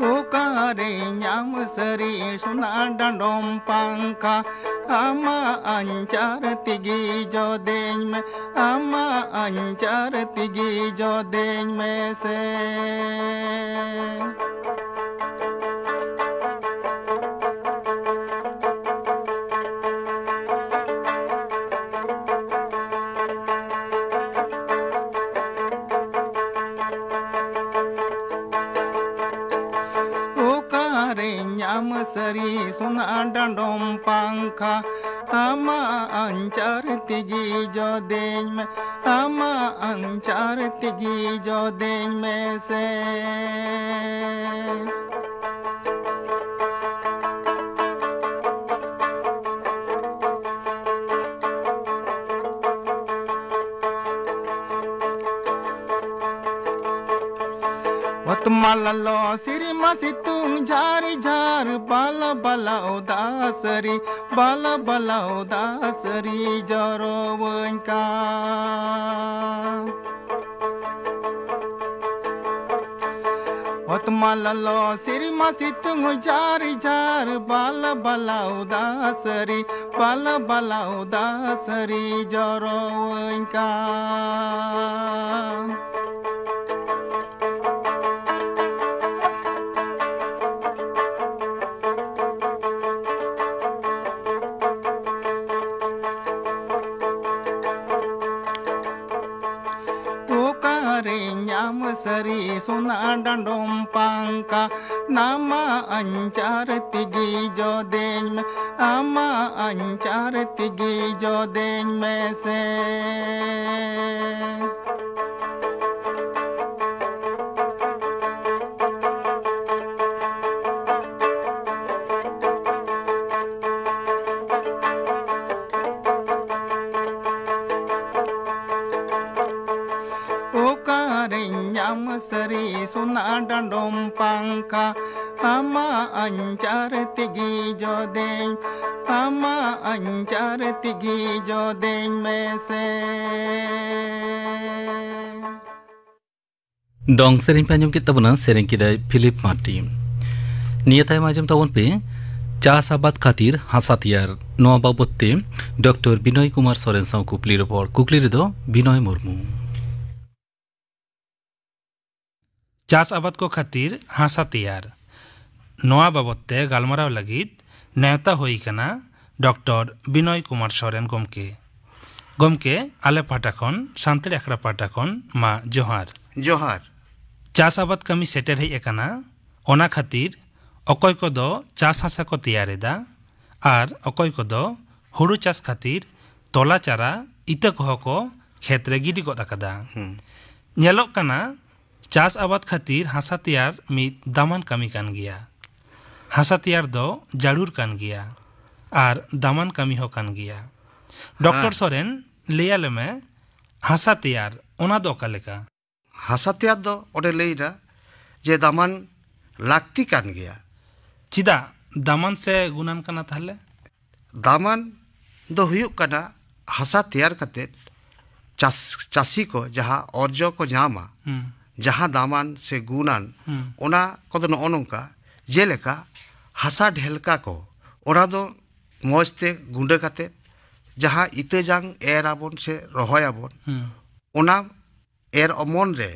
ᱚᱠᱟᱨᱮ ᱧᱟᱢ ᱥᱟᱹᱨᱤ ᱥᱚᱱᱟ ᱰᱟᱸᱰᱚᱢ ᱯᱟᱝᱠᱷᱟ, ᱟᱢᱟᱜ ᱟᱧᱪᱟᱨ ᱛᱮᱜᱮ ᱡᱚᱫᱮᱧ ᱢᱮ, ᱟᱢᱟᱜ ᱟᱧᱪᱟᱨ ᱛᱮᱜᱮ ᱡᱚᱫᱮᱧ ᱢᱮᱥᱮ᱾ ᱚᱠᱟᱨᱮ ᱧᱟᱢ ᱥᱟᱹᱨᱤ ᱥᱚᱱᱟ ᱰᱟᱸᱰᱚᱢ ᱯᱟᱝᱠᱷᱟ, ᱟᱢᱟᱜ ᱟᱧᱪᱟᱨ ᱛᱮᱜᱮ ᱡᱚᱫᱮᱧ ᱢᱮ, ᱟᱢᱟᱜ ᱟᱧᱪᱟᱨ ᱛᱮᱜᱮ ᱡᱚᱫᱮᱧ ᱢᱮᱥᱮ᱾ ᱚᱛ ᱢᱟ ᱞᱚᱞᱚ ᱥᱤᱨᱢᱟ ᱥᱤᱛᱩᱝ ᱡᱷᱟᱨ ᱡᱷᱟᱨ, ᱵᱟᱞᱟ ᱵᱟᱞᱟ ᱩᱫᱟᱥ ᱨᱤ, ᱵᱟᱞᱟ ᱵᱟᱞᱟ ᱩᱫᱟᱥ ᱨᱤ ᱡᱚᱨᱚᱣᱟᱹᱧ ᱠᱟᱱ᱾ ᱚᱛ ᱢᱟ ᱞᱚᱞᱚ ᱥᱤᱨᱢᱟ ᱥᱤᱛᱩᱝ ᱡᱷᱟᱨ ᱡᱷᱟᱨ, ᱵᱟᱞᱟ ᱵᱟᱞᱟ ᱩᱫᱟᱥ ᱨᱤ, ᱵᱟᱞᱟ ᱵᱟᱞᱟ ᱩᱫᱟᱥ ᱨᱤ ᱡᱚᱨᱚᱣᱟᱹᱧ ᱠᱟᱱ᱾ ᱚᱠᱟᱨᱮ ᱧᱟᱢ ᱥᱟᱹᱨᱤ ᱥᱚᱱᱟ ᱰᱟᱸᱰᱚᱢ ᱯᱟᱝᱠᱟ, ᱱᱟᱢᱟ ᱟᱧᱪᱟᱨ ᱛᱤᱜᱤ ᱡᱚᱫᱮᱧ ᱢᱮ, ᱟᱢᱟ ᱟᱧᱪᱟᱨ ᱛᱤᱜᱤ ᱡᱚᱫᱮᱧ ᱢᱮᱥᱮ᱾ ᱚᱠᱟᱨᱮᱧ ᱧᱟᱢ ᱥᱟᱹᱨᱤ ᱥᱚᱱᱟ ᱰᱟᱸᱰᱚᱢ ᱯᱟᱝᱠᱷᱟ, ᱟᱢᱟᱜ ᱟᱧᱪᱟᱨ ᱛᱮᱜᱮ ᱡᱚᱫᱮᱧ, ᱟᱢᱟᱜ ᱟᱧᱪᱟᱨ ᱛᱮᱜᱮ ᱡᱚᱫᱮᱧ ᱢᱮᱥᱮ᱾ ᱫᱚᱝ ᱥᱮᱨᱮᱧ ᱯᱮ ᱟᱸᱡᱚᱢ ᱠᱮᱫ ᱛᱟᱵᱚᱱᱟ, ᱥᱮᱨᱮᱧ ᱠᱮᱫᱟᱭ ᱯᱷᱤᱞᱤᱯ ᱢᱟᱨᱴᱤᱱ᱾ ᱱᱤᱭᱟᱹ ᱛᱟᱭᱚᱢ ᱟᱸᱡᱚᱢ ᱛᱟᱵᱚᱱ ᱯᱮ ᱪᱟᱥ ᱟᱵᱟᱫ ᱠᱷᱟᱹᱛᱤᱨ ᱦᱟᱥᱟ ᱛᱮᱭᱟᱨ᱾ ᱱᱚᱣᱟ ᱵᱟᱵᱚᱛ ᱛᱮ ᱰᱚᱠᱴᱚᱨ ᱵᱤᱱᱚᱭ ᱠᱩᱢᱟᱨ ᱥᱚᱨᱮᱱ ᱥᱟᱶ ᱠᱩᱠᱞᱤ ᱨᱚᱯᱚᱲ᱾ ᱠᱩᱠᱞᱤ ᱨᱮᱫᱚ ᱵᱤᱱᱚᱭ ᱢᱩᱨᱢᱩ᱾ ᱪᱟᱥ ᱟᱵᱟᱫ ᱠᱚ ᱠᱷᱟᱹᱛᱤᱨ ᱦᱟᱥᱟ ᱛᱮᱭᱟᱨ, ᱱᱚᱣᱟ ᱵᱟᱵᱚᱛ ᱛᱮ ᱜᱟᱞᱢᱟᱨᱟᱣ ᱞᱟᱹᱜᱤᱫ ᱱᱮᱣᱛᱟ ᱦᱩᱭ ᱟᱠᱟᱱᱟ ᱰᱚᱠᱴᱚᱨ ᱵᱤᱱᱚᱭ ᱠᱩᱢᱟᱨ ᱥᱚᱨᱮᱱ ᱜᱚᱢᱠᱮ᱾ ᱜᱚᱢᱠᱮ, ᱟᱞᱮ ᱯᱟᱦᱴᱟ ᱠᱷᱚᱱ, ᱥᱟᱱᱛᱟᱲᱤ ᱟᱠᱷᱲᱟ ᱯᱟᱦᱴᱟ ᱠᱷᱚᱱ ᱢᱟ ᱡᱚᱦᱟᱨ᱾ ᱡᱚᱦᱟᱨ᱾ ᱪᱟᱥ ᱟᱵᱟᱫ ᱠᱟᱹᱢᱤ ᱥᱮᱴᱮᱨ ᱦᱮᱡ ᱟᱠᱟᱱᱟ, ᱚᱱᱟ ᱠᱷᱟᱹᱛᱤᱨ ᱚᱠᱚᱭ ᱠᱚᱫᱚ ᱪᱟᱥ ᱦᱟᱥᱟ ᱠᱚ ᱛᱮᱭᱟᱨ ᱮᱫᱟ ᱟᱨ ᱚᱠᱚᱭ ᱠᱚᱫᱚ ᱦᱩᱲᱩ ᱪᱟᱥ ᱠᱷᱟᱹᱛᱤᱨ ᱛᱚᱞᱟ ᱪᱟᱨᱟ, ᱤᱛᱟᱹ ᱠᱚᱦᱚᱸ ᱠᱚ ᱠᱷᱮᱛ ᱨᱮ ᱜᱤᱰᱤ ᱜᱚᱫ ᱟᱠᱟᱫᱟ᱾ ᱦᱩᱸ᱾ ᱧᱮᱞᱚᱜ ᱠᱟᱱᱟ, ᱪᱟᱥ ᱟᱵᱟᱫ ᱠᱷᱟᱹᱛᱤᱨ ᱦᱟᱥᱟ ᱛᱮᱭᱟᱨ ᱢᱤᱫ ᱫᱟᱢᱟᱱ ᱠᱟᱹᱢᱤ ᱠᱟᱱ ᱜᱮᱭᱟ᱾ ᱦᱟᱥᱟ ᱛᱮᱭᱟᱨ ᱫᱚ ᱡᱟᱹᱨᱩᱲ ᱠᱟᱱ ᱜᱮᱭᱟ ᱟᱨ ᱫᱟᱢᱟᱱ ᱠᱟᱹᱢᱤ ᱦᱚᱸ ᱠᱟᱱ ᱜᱮᱭᱟ᱾ ᱰᱚᱠᱴᱚᱨ ᱦᱮᱸ᱾ ᱥᱚᱨᱮᱱ, ᱞᱟᱹᱭ ᱟᱞᱮ ᱢᱮ, ᱦᱟᱥᱟ ᱛᱮᱭᱟᱨ, ᱚᱱᱟ ᱫᱚ ᱚᱠᱟ ᱞᱮᱠᱟ? ᱦᱟᱥᱟ ᱛᱮᱭᱟᱨ ᱫᱚ ᱚᱸᱰᱮ ᱞᱟᱹᱭ ᱮᱱᱟ ᱡᱮ ᱫᱟᱢᱟᱱ ᱞᱟᱹᱠᱛᱤ ᱠᱟᱱ ᱜᱮᱭᱟ᱾ ᱪᱮᱫᱟᱜ ᱫᱟᱢᱟᱱ ᱥᱮ ᱜᱩᱱᱟᱱ ᱠᱟᱱᱟ ᱛᱟᱦᱞᱮ? ᱫᱟᱢᱟᱱ ᱫᱚ ᱦᱩᱭᱩᱜ ᱠᱟᱱᱟ, ᱦᱟᱥᱟ ᱛᱮᱭᱟᱨ ᱠᱟᱛᱮ ᱪᱟᱥ, ᱪᱟᱹᱥᱤ ᱠᱚ ᱡᱟᱦᱟᱸ ᱚᱨᱡᱚ ᱠᱚ ᱧᱟᱢᱟ, ᱦᱩᱸ᱾ ᱡᱟᱦᱟᱸ ᱫᱟᱢᱟᱱ ᱥᱮ ᱜᱩᱱᱟᱱ, ᱦᱩᱸ᱾ ᱚᱱᱟ ᱠᱚᱫᱚ ᱱᱚᱜᱼᱚ ᱱᱚᱝᱠᱟ, ᱡᱮᱞᱮᱠᱟ ᱦᱟᱥᱟ ᱰᱷᱮᱞᱠᱟ ᱠᱚ, ᱚᱱᱟ ᱫᱚ ᱢᱚᱡᱽ ᱛᱮ ᱜᱩᱸᱰᱟᱹ ᱠᱟᱛᱮ ᱡᱟᱦᱟᱸ ᱤᱛᱟᱹ ᱡᱟᱝ ᱮᱨ ᱟᱵᱚᱱ ᱥᱮ ᱨᱚᱦᱚᱭ ᱟᱵᱚᱱ, ᱦᱩᱸ᱾ ᱚᱱᱟ ᱮᱨ ᱚᱢᱚᱱ ᱨᱮ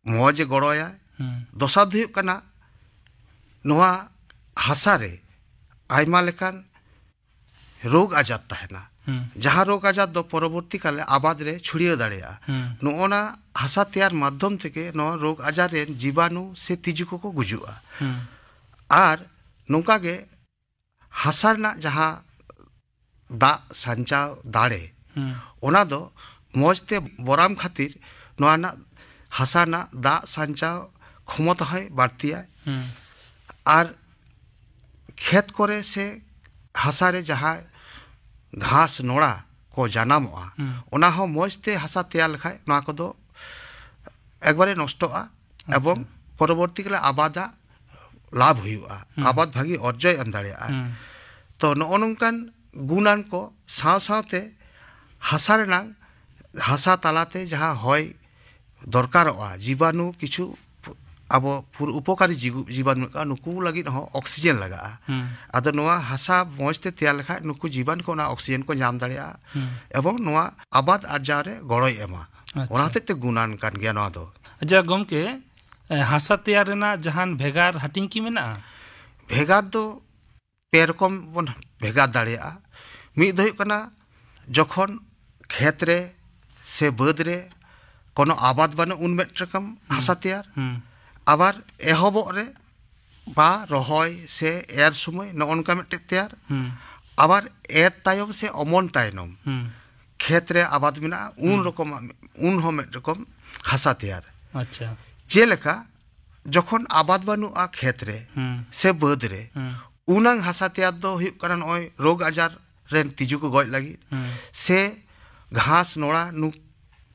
ᱢᱚᱡᱽ ᱮ ᱜᱚᱲᱚᱭᱟ᱾ ᱦᱩᱸ᱾ ᱫᱚᱥᱟᱨ ᱫᱚ ᱦᱩᱭᱩᱜ ᱠᱟᱱᱟ, ᱱᱚᱣᱟ ᱦᱟᱥᱟ ᱨᱮ ᱟᱭᱢᱟ ᱞᱮᱠᱟᱱ ᱨᱳᱜᱽ ᱟᱡᱟᱨ ᱛᱟᱦᱮᱱᱟ᱾ ᱦᱩᱸ᱾ ᱡᱟᱦᱟᱸ ᱨᱳᱜᱽ ᱟᱡᱟᱨ ᱫᱚ ᱯᱚᱨᱚᱵᱚᱨᱛᱤ ᱠᱟᱞᱮ ᱟᱵᱟᱫ ᱨᱮ ᱪᱷᱩᱲᱭᱟᱹᱣ ᱫᱟᱲᱮᱭᱟᱜᱼᱟ᱾ ᱦᱩᱸ᱾ ᱱᱚᱜᱼᱚ ᱱᱟ ᱦᱟᱥᱟ ᱛᱮᱭᱟᱨ ᱢᱟᱫᱽᱫᱷᱚᱢ ᱛᱮᱜᱮ ᱱᱚᱣᱟ ᱨᱳᱜᱽ ᱟᱡᱟᱨ ᱨᱮᱱ ᱡᱤᱵᱟᱱᱩ ᱥᱮ ᱛᱤᱡᱩ ᱠᱚᱠᱚ ᱜᱩᱡᱩᱜᱼᱟ᱾ ᱦᱩᱸ᱾ ᱟᱨ ᱱᱚᱝᱠᱟ ᱜᱮ ᱦᱟᱥᱟ ᱨᱮᱱᱟᱜ ᱡᱟᱦᱟᱸ ᱫᱟᱜ ᱥᱟᱧᱪᱟᱣ ᱫᱟᱲᱮ, ᱦᱩᱸ᱾ ᱚᱱᱟ ᱫᱚ ᱢᱚᱡᱽ ᱛᱮ ᱵᱚᱨᱟᱢ ᱠᱷᱟᱹᱛᱤᱨ ᱱᱚᱣᱟ ᱨᱮᱱᱟᱜ, ᱦᱟᱥᱟ ᱨᱮᱱᱟᱜ ᱫᱟᱜ ᱥᱟᱧᱪᱟᱣ ᱠᱷᱚᱢᱚᱛᱟ ᱦᱚᱸᱭ ᱵᱟᱹᱲᱛᱤᱭᱟᱭ᱾ ᱦᱩᱸ᱾ ᱟᱨ ᱠᱷᱮᱛ ᱠᱚᱨᱮ ᱥᱮ ᱦᱟᱥᱟ ᱨᱮ ᱡᱟᱦᱟᱸ ᱜᱷᱟᱥ ᱱᱚᱲᱟ ᱠᱚ ᱡᱟᱱᱟᱢᱚᱜᱼᱟ, ᱦᱩᱸ᱾ ᱚᱱᱟ ᱦᱚᱸ ᱢᱚᱡᱽ ᱛᱮ ᱦᱟᱥᱟ ᱛᱮᱭᱟᱨ ᱞᱮᱠᱷᱟᱡ ᱱᱚᱣᱟ ᱠᱚᱫᱚ ᱮᱠᱵᱟᱨᱮ ᱱᱚᱥᱴᱚᱜᱼᱟ᱾ ᱟᱪᱪᱷᱟ᱾ ᱮᱵᱚᱝ ᱯᱚᱨᱚᱵᱚᱨᱛᱤ ᱠᱟᱞᱮ ᱟᱵᱟᱫᱟᱜ ᱞᱟᱵᱷ ᱦᱩᱭᱩᱜᱼᱟ, ᱦᱩᱸ᱾ ᱟᱵᱟᱫ ᱵᱷᱟᱹᱜᱤ ᱚᱨᱡᱚᱭ ᱮᱢ ᱫᱟᱲᱮᱭᱟᱜᱼᱟ᱾ ᱦᱩᱸ᱾ ᱛᱚ, ᱱᱚᱜᱼᱚ ᱱᱚᱝᱠᱟᱱ ᱜᱩᱱᱟᱱ ᱠᱚ ᱥᱟᱶ ᱥᱟᱶᱛᱮ ᱦᱟᱥᱟ ᱨᱮᱱᱟᱜ, ᱦᱟᱥᱟ ᱛᱟᱞᱟᱛᱮ ᱡᱟᱦᱟᱸ ᱦᱚᱭ ᱫᱚᱨᱠᱟᱨᱚᱜᱼᱟ, ᱡᱤᱵᱟᱱᱩ ᱠᱤᱪᱷᱩ ᱟᱵᱚ ᱯᱩᱨ-, ᱩᱯᱚᱠᱟᱨᱤ ᱡᱤᱵᱩ-, ᱡᱤᱵᱟᱱᱩ ᱢᱮᱱᱟᱜ ᱠᱚᱣᱟ, ᱱᱩᱠᱩ ᱞᱟᱹᱜᱤᱫ ᱦᱚᱸ ᱚᱠᱥᱤᱡᱮᱱ ᱞᱟᱜᱟᱜᱼᱟ᱾ ᱦᱩᱸ᱾ ᱟᱫᱚ ᱱᱚᱣᱟ ᱦᱟᱥᱟ ᱢᱚᱸᱡᱽ ᱛᱮ ᱛᱮᱭᱟᱨ ᱞᱮᱠᱷᱟᱡ ᱱᱩᱠᱩ ᱡᱤᱵᱟᱱᱩ ᱠᱚ ᱚᱱᱟ ᱚᱠᱥᱤᱡᱮᱱ ᱠᱚ ᱧᱟᱢ ᱫᱟᱲᱮᱭᱟᱜᱼᱟ᱾ ᱦᱩᱸ᱾ ᱮᱵᱚᱝ ᱱᱚᱣᱟ ᱟᱵᱟᱫ ᱟᱨᱡᱟᱣ ᱨᱮ ᱜᱚᱲᱚᱭ ᱮᱢᱟ᱾ ᱟᱪᱪᱷᱟ᱾ ᱚᱱᱟ ᱦᱚᱛᱮᱡ ᱛᱮ ᱜᱩᱱᱟᱱ ᱠᱟᱱ ᱜᱮᱭᱟ ᱱᱚᱣᱟ ᱫᱚ᱾ ᱟᱪᱪᱷᱟ ᱜᱚᱢᱠᱮ, ᱮ, ᱦᱟᱥᱟ ᱛᱮᱭᱟᱨ ᱨᱮᱱᱟᱜ ᱡᱟᱦᱟᱱ ᱵᱷᱮᱜᱟᱨ ᱦᱟᱹᱴᱤᱧ ᱠᱤ ᱢᱮᱱᱟᱜᱼᱟ? ᱵᱷᱮᱜᱟᱨ ᱫᱚ ᱯᱮ ᱨᱚᱠᱚᱢ ᱵᱚᱱ ᱵᱷᱮᱜᱟᱨ ᱫᱟᱲᱮᱭᱟᱜᱼᱟ᱾ ᱢᱤᱫ ᱫᱚ ᱦᱩᱭᱩᱜ ᱠᱟᱱᱟ, ᱡᱚᱠᱷᱚᱱ ᱠᱷᱮᱛ ᱨᱮ ᱥᱮ ᱵᱟᱹᱫᱽ ᱨᱮ ᱠᱳᱱᱳ ᱟᱵᱟᱫ ᱵᱟᱹᱱᱩᱜ, ᱩᱱ ᱢᱤᱫ ᱨᱚᱠᱚᱢ ᱦᱩᱸ᱾ ᱦᱟᱥᱟ ᱛᱮᱭᱟᱨ᱾ ᱦᱩᱸ᱾ ᱟᱵᱟᱨ ᱮᱦᱚᱵᱚᱜ ᱨᱮ ᱵᱟ ᱨᱚᱦᱚᱭ ᱥᱮ ᱮᱨ ᱥᱚᱢᱚᱭ ᱱᱚᱜᱼᱚ ᱱᱚᱝᱠᱟ ᱢᱤᱫᱴᱮᱡ ᱛᱮᱭᱟᱨ᱾ ᱦᱩᱸ᱾ ᱟᱵᱟᱨ ᱮᱨ ᱛᱟᱭᱚᱢ ᱥᱮ ᱚᱢᱚᱱ ᱛᱟᱭᱱᱚᱢ ᱦᱩᱸ᱾ ᱠᱷᱮᱛ ᱨᱮ ᱟᱵᱟᱫ ᱢᱮᱱᱟᱜᱼᱟ, ᱩᱱ ᱦᱩᱸ᱾ ᱨᱚᱠᱚᱢᱟᱜ, ᱩᱱ ᱦᱚᱸ ᱢᱤᱫ ᱨᱚᱠᱚᱢ ᱦᱟᱥᱟ ᱛᱮᱭᱟᱨ᱾ ᱟᱪᱪᱷᱟ᱾ ᱡᱮᱞᱮᱠᱟ, ᱡᱚᱠᱷᱚᱱ ᱟᱵᱟᱫ ᱵᱟᱹᱱᱩᱜᱼᱟ ᱠᱷᱮᱛ ᱨᱮ ᱦᱩᱸ᱾ ᱥᱮ ᱵᱟᱹᱫᱽ ᱨᱮ, ᱦᱩᱸ᱾ ᱩᱱᱟᱝ ᱦᱟᱥᱟ ᱛᱮᱭᱟᱨ ᱫᱚ ᱦᱩᱭᱩᱜ ᱠᱟᱱᱟ ᱱᱚᱜᱼᱚᱭ ᱨᱳᱜᱽ ᱟᱡᱟᱨ ᱨᱮᱱ ᱛᱤᱡᱩ ᱠᱚ ᱜᱚᱡ ᱞᱟᱹᱜᱤᱫ ᱦᱩᱸ᱾ ᱥᱮ ᱜᱷᱟᱥ ᱱᱚᱲᱟ ᱱᱩ-,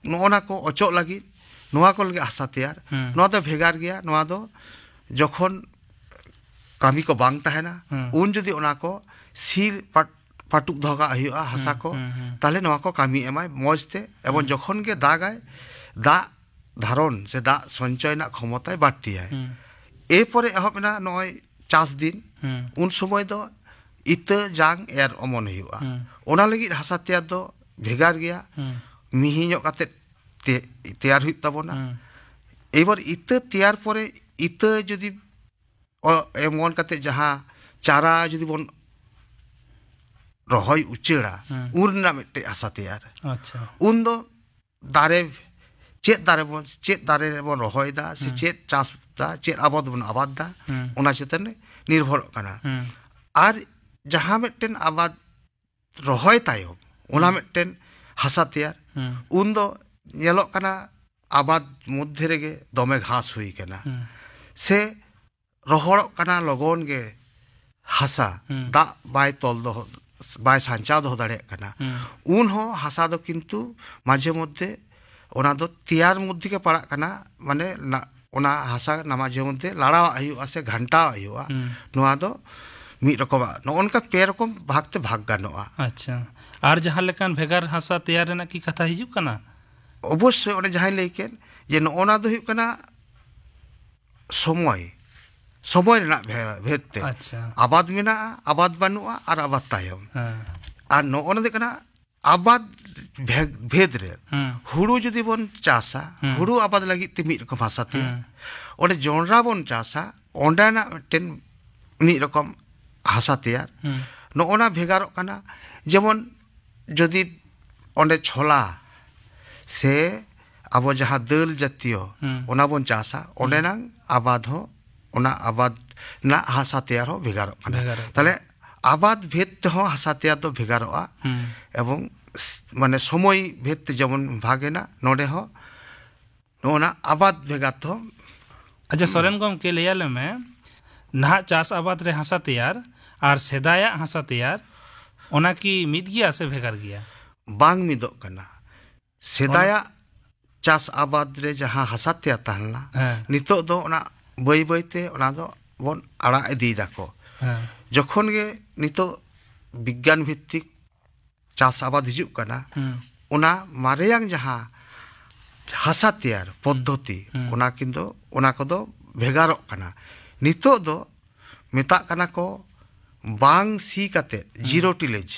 ᱱᱚᱜᱼᱚ ᱱᱟ ᱠᱚ ᱚᱪᱚᱜ ᱞᱟᱹᱜᱤᱫ, ᱱᱚᱣᱟ ᱠᱚ ᱞᱟᱹᱜᱤᱫ ᱦᱟᱥᱟ ᱛᱮᱭᱟᱨ᱾ ᱦᱩᱸ᱾ ᱱᱚᱣᱟ ᱫᱚ ᱵᱷᱮᱜᱟᱨ ᱜᱮᱭᱟ᱾ ᱱᱚᱣᱟ ᱫᱚ ᱡᱚᱠᱷᱚᱱ ᱠᱟᱹᱢᱤ ᱠᱚ ᱵᱟᱝ ᱛᱟᱦᱮᱱᱟ, ᱦᱩᱸ᱾ ᱩᱱ ᱡᱩᱫᱤ ᱚᱱᱟ ᱠᱚ ᱥᱤ ᱯᱟᱴ-, ᱯᱟᱹᱴᱩᱵ ᱫᱚᱦᱚ ᱠᱟᱜ ᱦᱩᱭᱩᱜᱼᱟ ᱦᱟᱥᱟ ᱦᱩᱸ, ᱠᱚ, ᱦᱩᱸ, ᱦᱩᱸ᱾ ᱛᱟᱦᱞᱮ ᱱᱚᱣᱟ ᱠᱚ ᱠᱟᱹᱢᱤ ᱮᱢᱟᱭ ᱢᱚᱡᱽ ᱛᱮ᱾ ᱮᱵᱚᱝ ᱦᱩᱸ᱾ ᱡᱚᱠᱷᱚᱱ ᱜᱮ ᱫᱟᱜᱟᱭ, ᱫᱟᱜ ᱫᱷᱟᱨᱚᱱ ᱥᱮ ᱫᱟᱜ ᱥᱚᱧᱪᱚᱭ ᱨᱮᱱᱟᱜ ᱠᱷᱚᱢᱚᱛᱟᱭ ᱵᱟᱹᱲᱛᱤᱭᱟᱭ᱾ ᱦᱩᱸ᱾ ᱮᱨᱯᱚᱨᱮ ᱮᱦᱚᱵ ᱮᱱᱟ ᱱᱚᱜᱼᱚᱭ ᱪᱟᱥ ᱫᱤᱱ, ᱦᱩᱸ᱾ ᱩᱱ ᱥᱚᱢᱚᱭ ᱫᱚ ᱤᱛᱟᱹ ᱡᱟᱝ ᱮᱨ ᱚᱢᱚᱱ ᱦᱩᱭᱩᱜᱼᱟ᱾ ᱦᱩᱸ᱾ ᱚᱱᱟ ᱞᱟᱹᱜᱤᱫ ᱦᱟᱥᱟ ᱛᱮᱭᱟᱨ ᱫᱚ ᱵᱷᱮᱜᱟᱨ ᱜᱮᱭᱟ, ᱦᱩᱸ᱾ ᱢᱤᱦᱤ ᱧᱚᱜ ᱠᱟᱛᱮ ᱛᱮ-, ᱛᱮᱭᱟᱨ ᱦᱩᱭᱩᱜ ᱛᱟᱵᱚᱱᱟ᱾ ᱦᱩᱸ᱾ ᱮᱵᱟᱨ ᱤᱛᱟᱹ ᱛᱮᱭᱟᱨ ᱯᱚᱨᱮ ᱤᱛᱟᱹ ᱡᱩᱫᱤ ᱚ-, ᱮᱢᱚᱱ ᱠᱟᱛᱮ ᱡᱟᱦᱟᱸ ᱪᱟᱨᱟ ᱡᱩᱫᱤ ᱵᱚᱱ ᱨᱚᱦᱚᱭ ᱩᱪᱟᱹᱲᱟ, ᱦᱩᱸ᱾ ᱩᱱ ᱨᱮᱱᱟᱜ ᱢᱤᱫᱴᱮᱡ ᱦᱟᱥᱟ ᱛᱮᱭᱟᱨ᱾ ᱟᱪᱪᱷᱟ᱾ ᱩᱱ ᱫᱚ ᱫᱟᱨᱮ, ᱪᱮᱫ ᱫᱟᱨᱮ ᱵᱚᱱ, ᱪᱮᱫ ᱫᱟᱨᱮ ᱨᱮᱵᱚᱱ ᱨᱚᱦᱚᱭ ᱫᱟ ᱥᱮ ᱦᱩᱸ᱾ ᱪᱮᱫ ᱪᱟᱥ ᱫᱟ, ᱪᱮᱫ ᱟᱵᱟᱫ ᱵᱚᱱ ᱟᱵᱟᱫ ᱫᱟ, ᱦᱩᱸ᱾ ᱚᱱᱟ ᱪᱮᱛᱟᱱ ᱨᱮ ᱱᱤᱨᱵᱷᱚᱨᱚᱜ ᱠᱟᱱᱟ᱾ ᱦᱩᱸ᱾ ᱟᱨ ᱡᱟᱦᱟᱸ ᱢᱤᱫᱴᱮᱱ ᱟᱵᱟᱫ ᱨᱚᱦᱚᱭ ᱛᱟᱭᱚᱢ, ᱚᱱᱟ ᱦᱩᱸ᱾ ᱢᱤᱫᱴᱮᱱ ᱦᱟᱥᱟ ᱛᱮᱭᱟᱨ, ᱦᱩᱸ᱾ ᱩᱱ ᱫᱚ ᱧᱮᱞᱚᱜ ᱠᱟᱱᱟ ᱟᱵᱟᱫ ᱢᱚᱫᱽᱫᱷᱮ ᱨᱮᱜᱮ ᱫᱚᱢᱮ ᱜᱷᱟᱥ ᱦᱩᱭ ᱠᱟᱱᱟ᱾ ᱦᱩᱸ᱾ ᱥᱮ ᱨᱚᱦᱚᱲᱚᱜ ᱠᱟᱱᱟ ᱞᱚᱜᱚᱱ ᱜᱮ ᱦᱟᱥᱟ, ᱦᱩᱸ᱾ ᱫᱟᱜ ᱵᱟᱭ ᱛᱚᱞ ᱫᱚᱦᱚ, ᱵᱟᱭ ᱥᱟᱧᱪᱟᱣ ᱫᱚᱦᱚ ᱫᱟᱲᱮᱭᱟᱜ ᱠᱟᱱᱟ᱾ ᱦᱩᱸ᱾ ᱩᱱ ᱦᱚᱸ ᱦᱟᱥᱟ ᱫᱚ ᱠᱤᱱᱛᱩ ᱢᱟᱡᱷᱮ ᱢᱚᱫᱽᱫᱷᱮ ᱚᱱᱟ ᱫᱚ ᱛᱮᱭᱟᱨ ᱢᱚᱫᱽᱫᱷᱮ ᱜᱮ ᱯᱟᱲᱟᱜ ᱠᱟᱱᱟ, ᱢᱟᱱᱮ ᱱᱟ-, ᱚᱱᱟ ᱦᱟᱥᱟ ᱱᱟ ᱢᱟᱡᱷᱮ ᱢᱚᱫᱽᱫᱷᱮ ᱞᱟᱲᱟᱣᱟᱜ ᱦᱩᱭᱩᱜᱼᱟ ᱥᱮ ᱜᱷᱟᱱᱴᱟᱣᱟᱜ ᱦᱩᱭᱩᱜᱼᱟ᱾ ᱦᱩᱸ᱾ ᱱᱚᱣᱟ ᱫᱚ ᱢᱤᱫ ᱨᱚᱠᱚᱢᱟᱜ, ᱱᱚᱜᱼᱚ ᱱᱚᱝᱠᱟ ᱯᱮ ᱨᱚᱠᱚᱢ ᱵᱷᱟᱜᱽ ᱛᱮ ᱵᱷᱟᱜᱽ ᱜᱟᱱᱚᱜᱼᱟ᱾ ᱟᱪᱪᱷᱟ, ᱟᱨ ᱡᱟᱦᱟᱸ ᱞᱮᱠᱟᱱ ᱵᱷᱮᱜᱟᱨ ᱦᱟᱥᱟ ᱛᱮᱭᱟᱨ ᱨᱮᱱᱟᱜ ᱠᱤ ᱠᱟᱛᱷᱟ ᱦᱤᱡᱩᱜ ᱠᱟᱱᱟ? ᱚᱵᱚᱥᱥᱳᱭ, ᱚᱱᱮ ᱡᱟᱦᱟᱸᱧ ᱞᱟᱹᱭ ᱠᱮᱫ ᱡᱮ ᱱᱚᱜᱼᱚ ᱱᱟ ᱫᱚ ᱦᱩᱭᱩᱜ ᱠᱟᱱᱟ ᱥᱚᱢᱚᱭ, ᱥᱚᱢᱚᱭ ᱨᱮᱱᱟᱜ ᱵᱷᱮ-, ᱵᱷᱮᱫ ᱛᱮ᱾ ᱟᱪᱪᱷᱟ᱾ ᱟᱵᱟᱫ ᱢᱮᱱᱟᱜᱼᱟ, ᱟᱵᱟᱫ ᱵᱟᱹᱱᱩᱜᱼᱟ, ᱟᱨ ᱟᱵᱟᱫ ᱛᱟᱭᱚᱢ᱾ ᱦᱮᱸ᱾ ᱟᱨ ᱱᱚᱜᱼᱚ ᱱᱚᱣᱟ ᱫᱚ ᱠᱟᱱᱟ ᱟᱵᱟᱫ ᱵᱷᱮ-, ᱵᱷᱮᱫ ᱨᱮ᱾ ᱦᱮᱸ᱾ ᱦᱩᱲᱩ ᱡᱩᱫᱤ ᱵᱚᱱ ᱪᱟᱥᱟ, ᱦᱮᱸ᱾ ᱦᱩᱲᱩ ᱟᱵᱟᱫ ᱞᱟᱹᱜᱤᱫ ᱛᱮ ᱢᱤᱫ ᱨᱚᱠᱚᱢ ᱦᱟᱥᱟ ᱛᱮ᱾ ᱦᱮᱸ᱾ ᱚᱸᱰᱮ ᱡᱚᱱᱰᱨᱟ ᱵᱚᱱ ᱪᱟᱥᱟ, ᱚᱸᱰᱮᱱᱟᱜ ᱢᱤᱫᱴᱮᱱ ᱢᱤᱫ ᱨᱚᱠᱚᱢ ᱦᱟᱥᱟ ᱛᱮᱭᱟᱨ᱾ ᱦᱮᱸ᱾ ᱱᱚᱜᱼᱚ ᱱᱟ ᱵᱷᱮᱜᱟᱨᱚᱜ ᱠᱟᱱᱟ᱾ ᱡᱮᱢᱚᱱ ᱡᱩᱫᱤ ᱚᱸᱰᱮ ᱪᱷᱚᱞᱟ ᱥᱮ ᱟᱵᱚ ᱡᱟᱦᱟᱸ ᱫᱟᱹᱞ ᱡᱟᱛᱤᱭᱚ, ᱦᱩᱸ᱾ ᱚᱱᱟ ᱵᱚᱱ ᱪᱟᱥᱟ, ᱦᱩᱸ᱾ ᱚᱸᱰᱮᱱᱟᱝ ᱟᱵᱟᱫ ᱦᱚᱸ, ᱚᱱᱟ ᱟᱵᱟᱫ ᱨᱮᱱᱟᱜ ᱦᱟᱥᱟ ᱛᱮᱭᱟᱨ ᱦᱚᱸ ᱵᱷᱮᱜᱟᱨᱚᱜ ᱠᱟᱱᱟ᱾ ᱵᱷᱮᱜᱟᱨᱚᱜ ᱠᱟᱱᱟ᱾ ᱛᱟᱦᱞᱮ ᱟᱵᱟᱫ ᱵᱷᱮᱫ ᱛᱮᱦᱚᱸ ᱦᱟᱥᱟ ᱛᱮᱭᱟᱨ ᱫᱚ ᱵᱷᱮᱜᱟᱨᱚᱜᱼᱟ᱾ ᱦᱩᱸ᱾ ᱮᱵᱚᱝ ᱥ- ᱢᱟᱱᱮ ᱥᱚᱢᱚᱭ ᱵᱷᱮᱫ ᱛᱮ ᱡᱮᱢᱚᱱ ᱵᱷᱟᱜᱽ ᱮᱱᱟ, ᱱᱚᱰᱮ ᱦᱚᱸ ᱱᱚᱜᱼᱚ ᱱᱟ ᱟᱵᱟᱫ ᱵᱷᱮᱜᱟᱨ ᱛᱮᱦᱚᱸ᱾ ᱟᱪᱪᱷᱟ, ᱥᱚᱨᱮᱱ ᱜᱚᱢᱠᱮ, ᱞᱟᱹᱭ ᱟᱞᱮ ᱢᱮ, ᱱᱟᱦᱟᱜ ᱪᱟᱥ ᱟᱵᱟᱫ ᱨᱮ ᱦᱟᱥᱟ ᱛᱮᱭᱟᱨ ᱟᱨ ᱥᱮᱫᱟᱭᱟᱜ ᱦᱟᱥᱟ ᱛᱮᱭᱟᱨ, ᱚᱱᱟ ᱠᱤ ᱢᱤᱫ ᱜᱮᱭᱟ ᱥᱮ ᱵᱷᱮᱜᱟᱨ ᱜᱮᱭᱟ? ᱵᱟᱝ ᱢᱤᱫᱚᱜ ᱠᱟᱱᱟ᱾ ᱥᱮᱫᱟᱭᱟᱜ ᱪᱟᱥ ᱟᱵᱟᱫ ᱨᱮ ᱡᱟᱦᱟᱸ ᱦᱟᱥᱟ ᱛᱮᱭᱟᱨ ᱛᱟᱦᱮᱸ ᱞᱮᱱᱟ, ᱦᱮᱸ᱾ ᱱᱤᱛᱚᱜ ᱫᱚ ᱚᱱᱟ ᱵᱟᱹᱭ ᱵᱟᱹᱭ ᱛᱮ ᱚᱱᱟ ᱫᱚ ᱵᱚᱱ ᱟᱲᱟᱜ ᱤᱫᱤᱭ ᱫᱟᱠᱚ᱾ ᱦᱮᱸ᱾ ᱡᱚᱠᱷᱚᱱ ᱜᱮ ᱱᱤᱛᱚᱜ ᱵᱤᱜᱽᱜᱟᱱ ᱵᱷᱤᱛᱛᱤᱠ ᱪᱟᱥ ᱟᱵᱟᱫ ᱦᱤᱡᱩᱜ ᱠᱟᱱᱟ, ᱦᱩᱸ᱾ ᱚᱱᱟ ᱢᱟᱨᱮᱭᱟᱝ ᱡᱟᱦᱟᱸ ᱦᱟᱥᱟ ᱛᱮᱭᱟᱨ ᱯᱚᱫᱽᱫᱷᱚᱛᱤ, ᱦᱩᱸ᱾ ᱚᱱᱟ ᱠᱤᱱᱛᱩ, ᱚᱱᱟ ᱠᱚᱫᱚ ᱵᱷᱮᱜᱟᱨᱚᱜ ᱠᱟᱱᱟ᱾ ᱱᱤᱛᱚᱜ ᱫᱚ ᱢᱮᱛᱟᱜ ᱠᱟᱱᱟ ᱠᱚ ᱵᱟᱝ ᱥᱤ ᱠᱟᱛᱮ, ᱦᱩᱸ᱾ Zero tillage,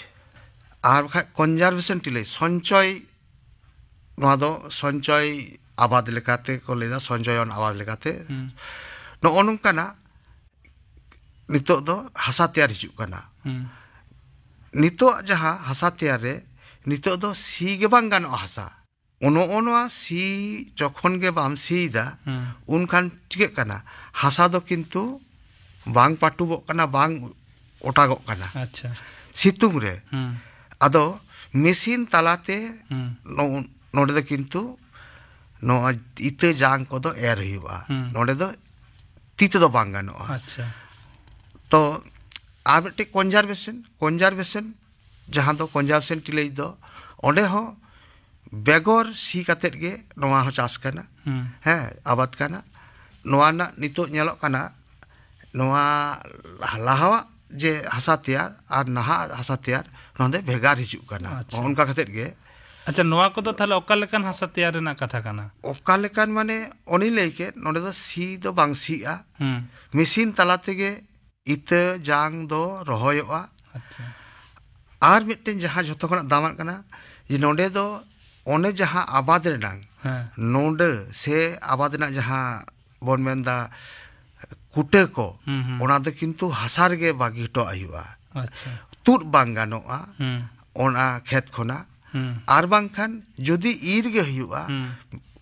ᱟᱨ ᱵᱟᱠᱷᱟᱡ conservation tillage, ᱥᱚᱧᱪᱚᱭ, ᱱᱚᱣᱟ ᱫᱚ ᱥᱚᱧᱪᱚᱭ ᱟᱵᱟᱫ ᱞᱮᱠᱟᱛᱮ ᱠᱚ ᱞᱟᱹᱭᱫᱟ, ᱥᱚᱧᱪᱚᱭᱚᱱ ᱟᱵᱟᱫ ᱞᱮᱠᱟᱛᱮ᱾ ᱦᱩᱸ᱾ ᱱᱚᱜᱼᱚ ᱱᱚᱝᱠᱟᱱᱟᱜ ᱱᱤᱛᱚᱜ ᱫᱚ ᱦᱟᱥᱟ ᱛᱮᱭᱟᱨ ᱦᱤᱡᱩᱜ ᱠᱟᱱᱟ᱾ ᱦᱩᱸ᱾ ᱱᱤᱛᱚᱜ ᱡᱟᱦᱟᱸ ᱦᱟᱥᱟ ᱛᱮᱭᱟᱨ ᱨᱮ, ᱱᱤᱛᱚᱜ ᱫᱚ ᱥᱤ ᱜᱮ ᱵᱟᱝ ᱜᱟᱱᱚᱜᱼᱟ ᱦᱟᱥᱟ᱾ ᱱᱚᱜᱼᱚ ᱱᱚᱣᱟ ᱥᱤ ᱡᱚᱠᱷᱚᱱ ᱜᱮ ᱵᱟᱢ ᱥᱤᱭᱮᱫᱟ, ᱦᱩᱸ᱾ ᱩᱱᱠᱷᱟᱱ ᱪᱤᱠᱟᱹᱜ ᱠᱟᱱᱟ? ᱦᱟᱥᱟ ᱫᱚ ᱠᱤᱱᱛᱩ ᱵᱟᱝ ᱯᱟᱹᱴᱩᱵᱚᱜ ᱠᱟᱱᱟ, ᱵᱟᱝ ᱚᱴᱟᱜᱚᱜ ᱠᱟᱱᱟ᱾ ᱟᱪᱪᱷᱟ᱾ ᱥᱤᱛᱩᱝ ᱨᱮ᱾ ᱦᱩᱸ᱾ ᱟᱫᱚ ᱢᱮᱥᱤᱱ ᱛᱟᱞᱟᱛᱮ ᱦᱩᱸ᱾ ᱱᱚ-, ᱱᱚᱰᱮ ᱫᱚ ᱠᱤᱱᱛᱩ ᱱᱚᱣᱟ ᱤᱛᱟᱹ ᱡᱟᱝ ᱠᱚᱫᱚ ᱮᱨ ᱦᱩᱭᱩᱜᱼᱟ᱾ ᱦᱩᱸ᱾ ᱱᱚᱰᱮ ᱫᱚ ᱛᱤ ᱛᱮᱫᱚ ᱵᱟᱝ ᱜᱟᱱᱚᱜᱼᱟ᱾ ᱟᱪᱪᱷᱟ᱾ ᱛᱚ ᱟᱨ ᱢᱤᱫᱴᱮᱡ conservation, conservation, ᱡᱟᱦᱟᱸ ᱫᱚ conservation tillage ᱫᱚ, ᱚᱸᱰᱮ ᱦᱚᱸ ᱵᱮᱜᱚᱨ ᱥᱤ ᱠᱟᱛᱮᱫ ᱜᱮ ᱱᱚᱣᱟ ᱦᱚᱸ ᱪᱟᱥ ᱠᱟᱱᱟ᱾ ᱦᱩᱸ᱾ ᱦᱮᱸ, ᱟᱵᱟᱫ ᱠᱟᱱᱟ᱾ ᱱᱚᱣᱟ ᱨᱮᱱᱟᱜ ᱱᱤᱛᱚᱜ ᱧᱮᱞᱚᱜ ᱠᱟᱱᱟ, ᱱᱚᱣᱟ ᱞᱟᱦᱟᱣᱟᱜ ᱡᱮ ᱦᱟᱥᱟ ᱛᱮᱭᱟᱨ ᱟᱨ ᱱᱟᱦᱟᱜ ᱦᱟᱥᱟ ᱛᱮᱭᱟᱨ, ᱱᱚᱣᱟ ᱫᱚ ᱵᱷᱮᱜᱟᱨ ᱦᱤᱡᱩᱜ ᱠᱟᱱᱟ᱾ ᱟᱪᱪᱷᱟ᱾ ᱱᱚᱜᱼᱚ ᱱᱚᱝᱠᱟ ᱠᱟᱛᱮᱫ ᱜᱮ᱾ ᱟᱪᱪᱷᱟ, ᱱᱚᱣᱟ ᱠᱚᱫᱚ ᱛᱟᱦᱞᱮ ᱚᱠᱟ ᱞᱮᱠᱟᱱ ᱦᱟᱥᱟ ᱛᱮᱭᱟᱨ ᱨᱮᱱᱟᱜ ᱠᱟᱛᱷᱟ ᱠᱟᱱᱟ? ᱚᱠᱟ ᱞᱮᱠᱟᱱ ᱢᱟᱱᱮ, ᱚᱱᱮᱧ ᱞᱟᱹᱭ ᱠᱮᱫ, ᱱᱚᱰᱮ ᱫᱚ ᱥᱤ ᱫᱚ ᱵᱟᱝ ᱥᱤᱜᱼᱟ᱾ ᱦᱩᱸ᱾ ᱢᱮᱥᱤᱱ ᱛᱟᱞᱟ ᱛᱮᱜᱮ ᱤᱛᱟᱹ ᱡᱟᱝ ᱫᱚ ᱨᱚᱦᱚᱭᱚᱜᱼᱟ᱾ ᱟᱪᱪᱷᱟ᱾ ᱟᱨ ᱢᱤᱫᱴᱮᱱ ᱡᱟᱦᱟᱸ ᱡᱷᱚᱛᱚ ᱠᱷᱚᱱᱟᱜ ᱫᱟᱢᱟᱜ ᱠᱟᱱᱟ, ᱡᱮ ᱱᱚᱰᱮ ᱫᱚ ᱚᱱᱮ ᱡᱟᱦᱟᱸ ᱟᱵᱟᱫ ᱨᱮᱱᱟᱝ ᱦᱮᱸ᱾ ᱱᱚᱰᱮ ᱥᱮ ᱟᱵᱟᱫ ᱨᱮᱱᱟᱜ ᱡᱟᱦᱟᱸ ᱵᱚᱱ ᱢᱮᱱᱫᱟ ᱠᱩᱴᱟᱹ ᱠᱚ, ᱦᱩᱸ, ᱦᱩᱸ᱾ ᱚᱱᱟ ᱫᱚ ᱠᱤᱱᱛᱩ ᱦᱟᱥᱟ ᱨᱮᱜᱮ ᱵᱟᱹᱜᱤ ᱦᱚᱴᱚ ᱦᱩᱭᱩᱜᱼᱟ᱾ ᱟᱪᱪᱷᱟ᱾ ᱛᱩᱫ ᱵᱟᱝ ᱜᱟᱱᱚᱜᱼᱟ ᱦᱩᱸ᱾ ᱚᱱᱟ ᱠᱷᱮᱛ ᱠᱷᱚᱱᱟᱜ᱾ ᱦᱩᱸ᱾ ᱟᱨ ᱵᱟᱝᱠᱷᱟᱱ ᱡᱩᱫᱤ ᱤᱨ ᱜᱮ ᱦᱩᱭᱩᱜᱼᱟ, ᱦᱩᱸ᱾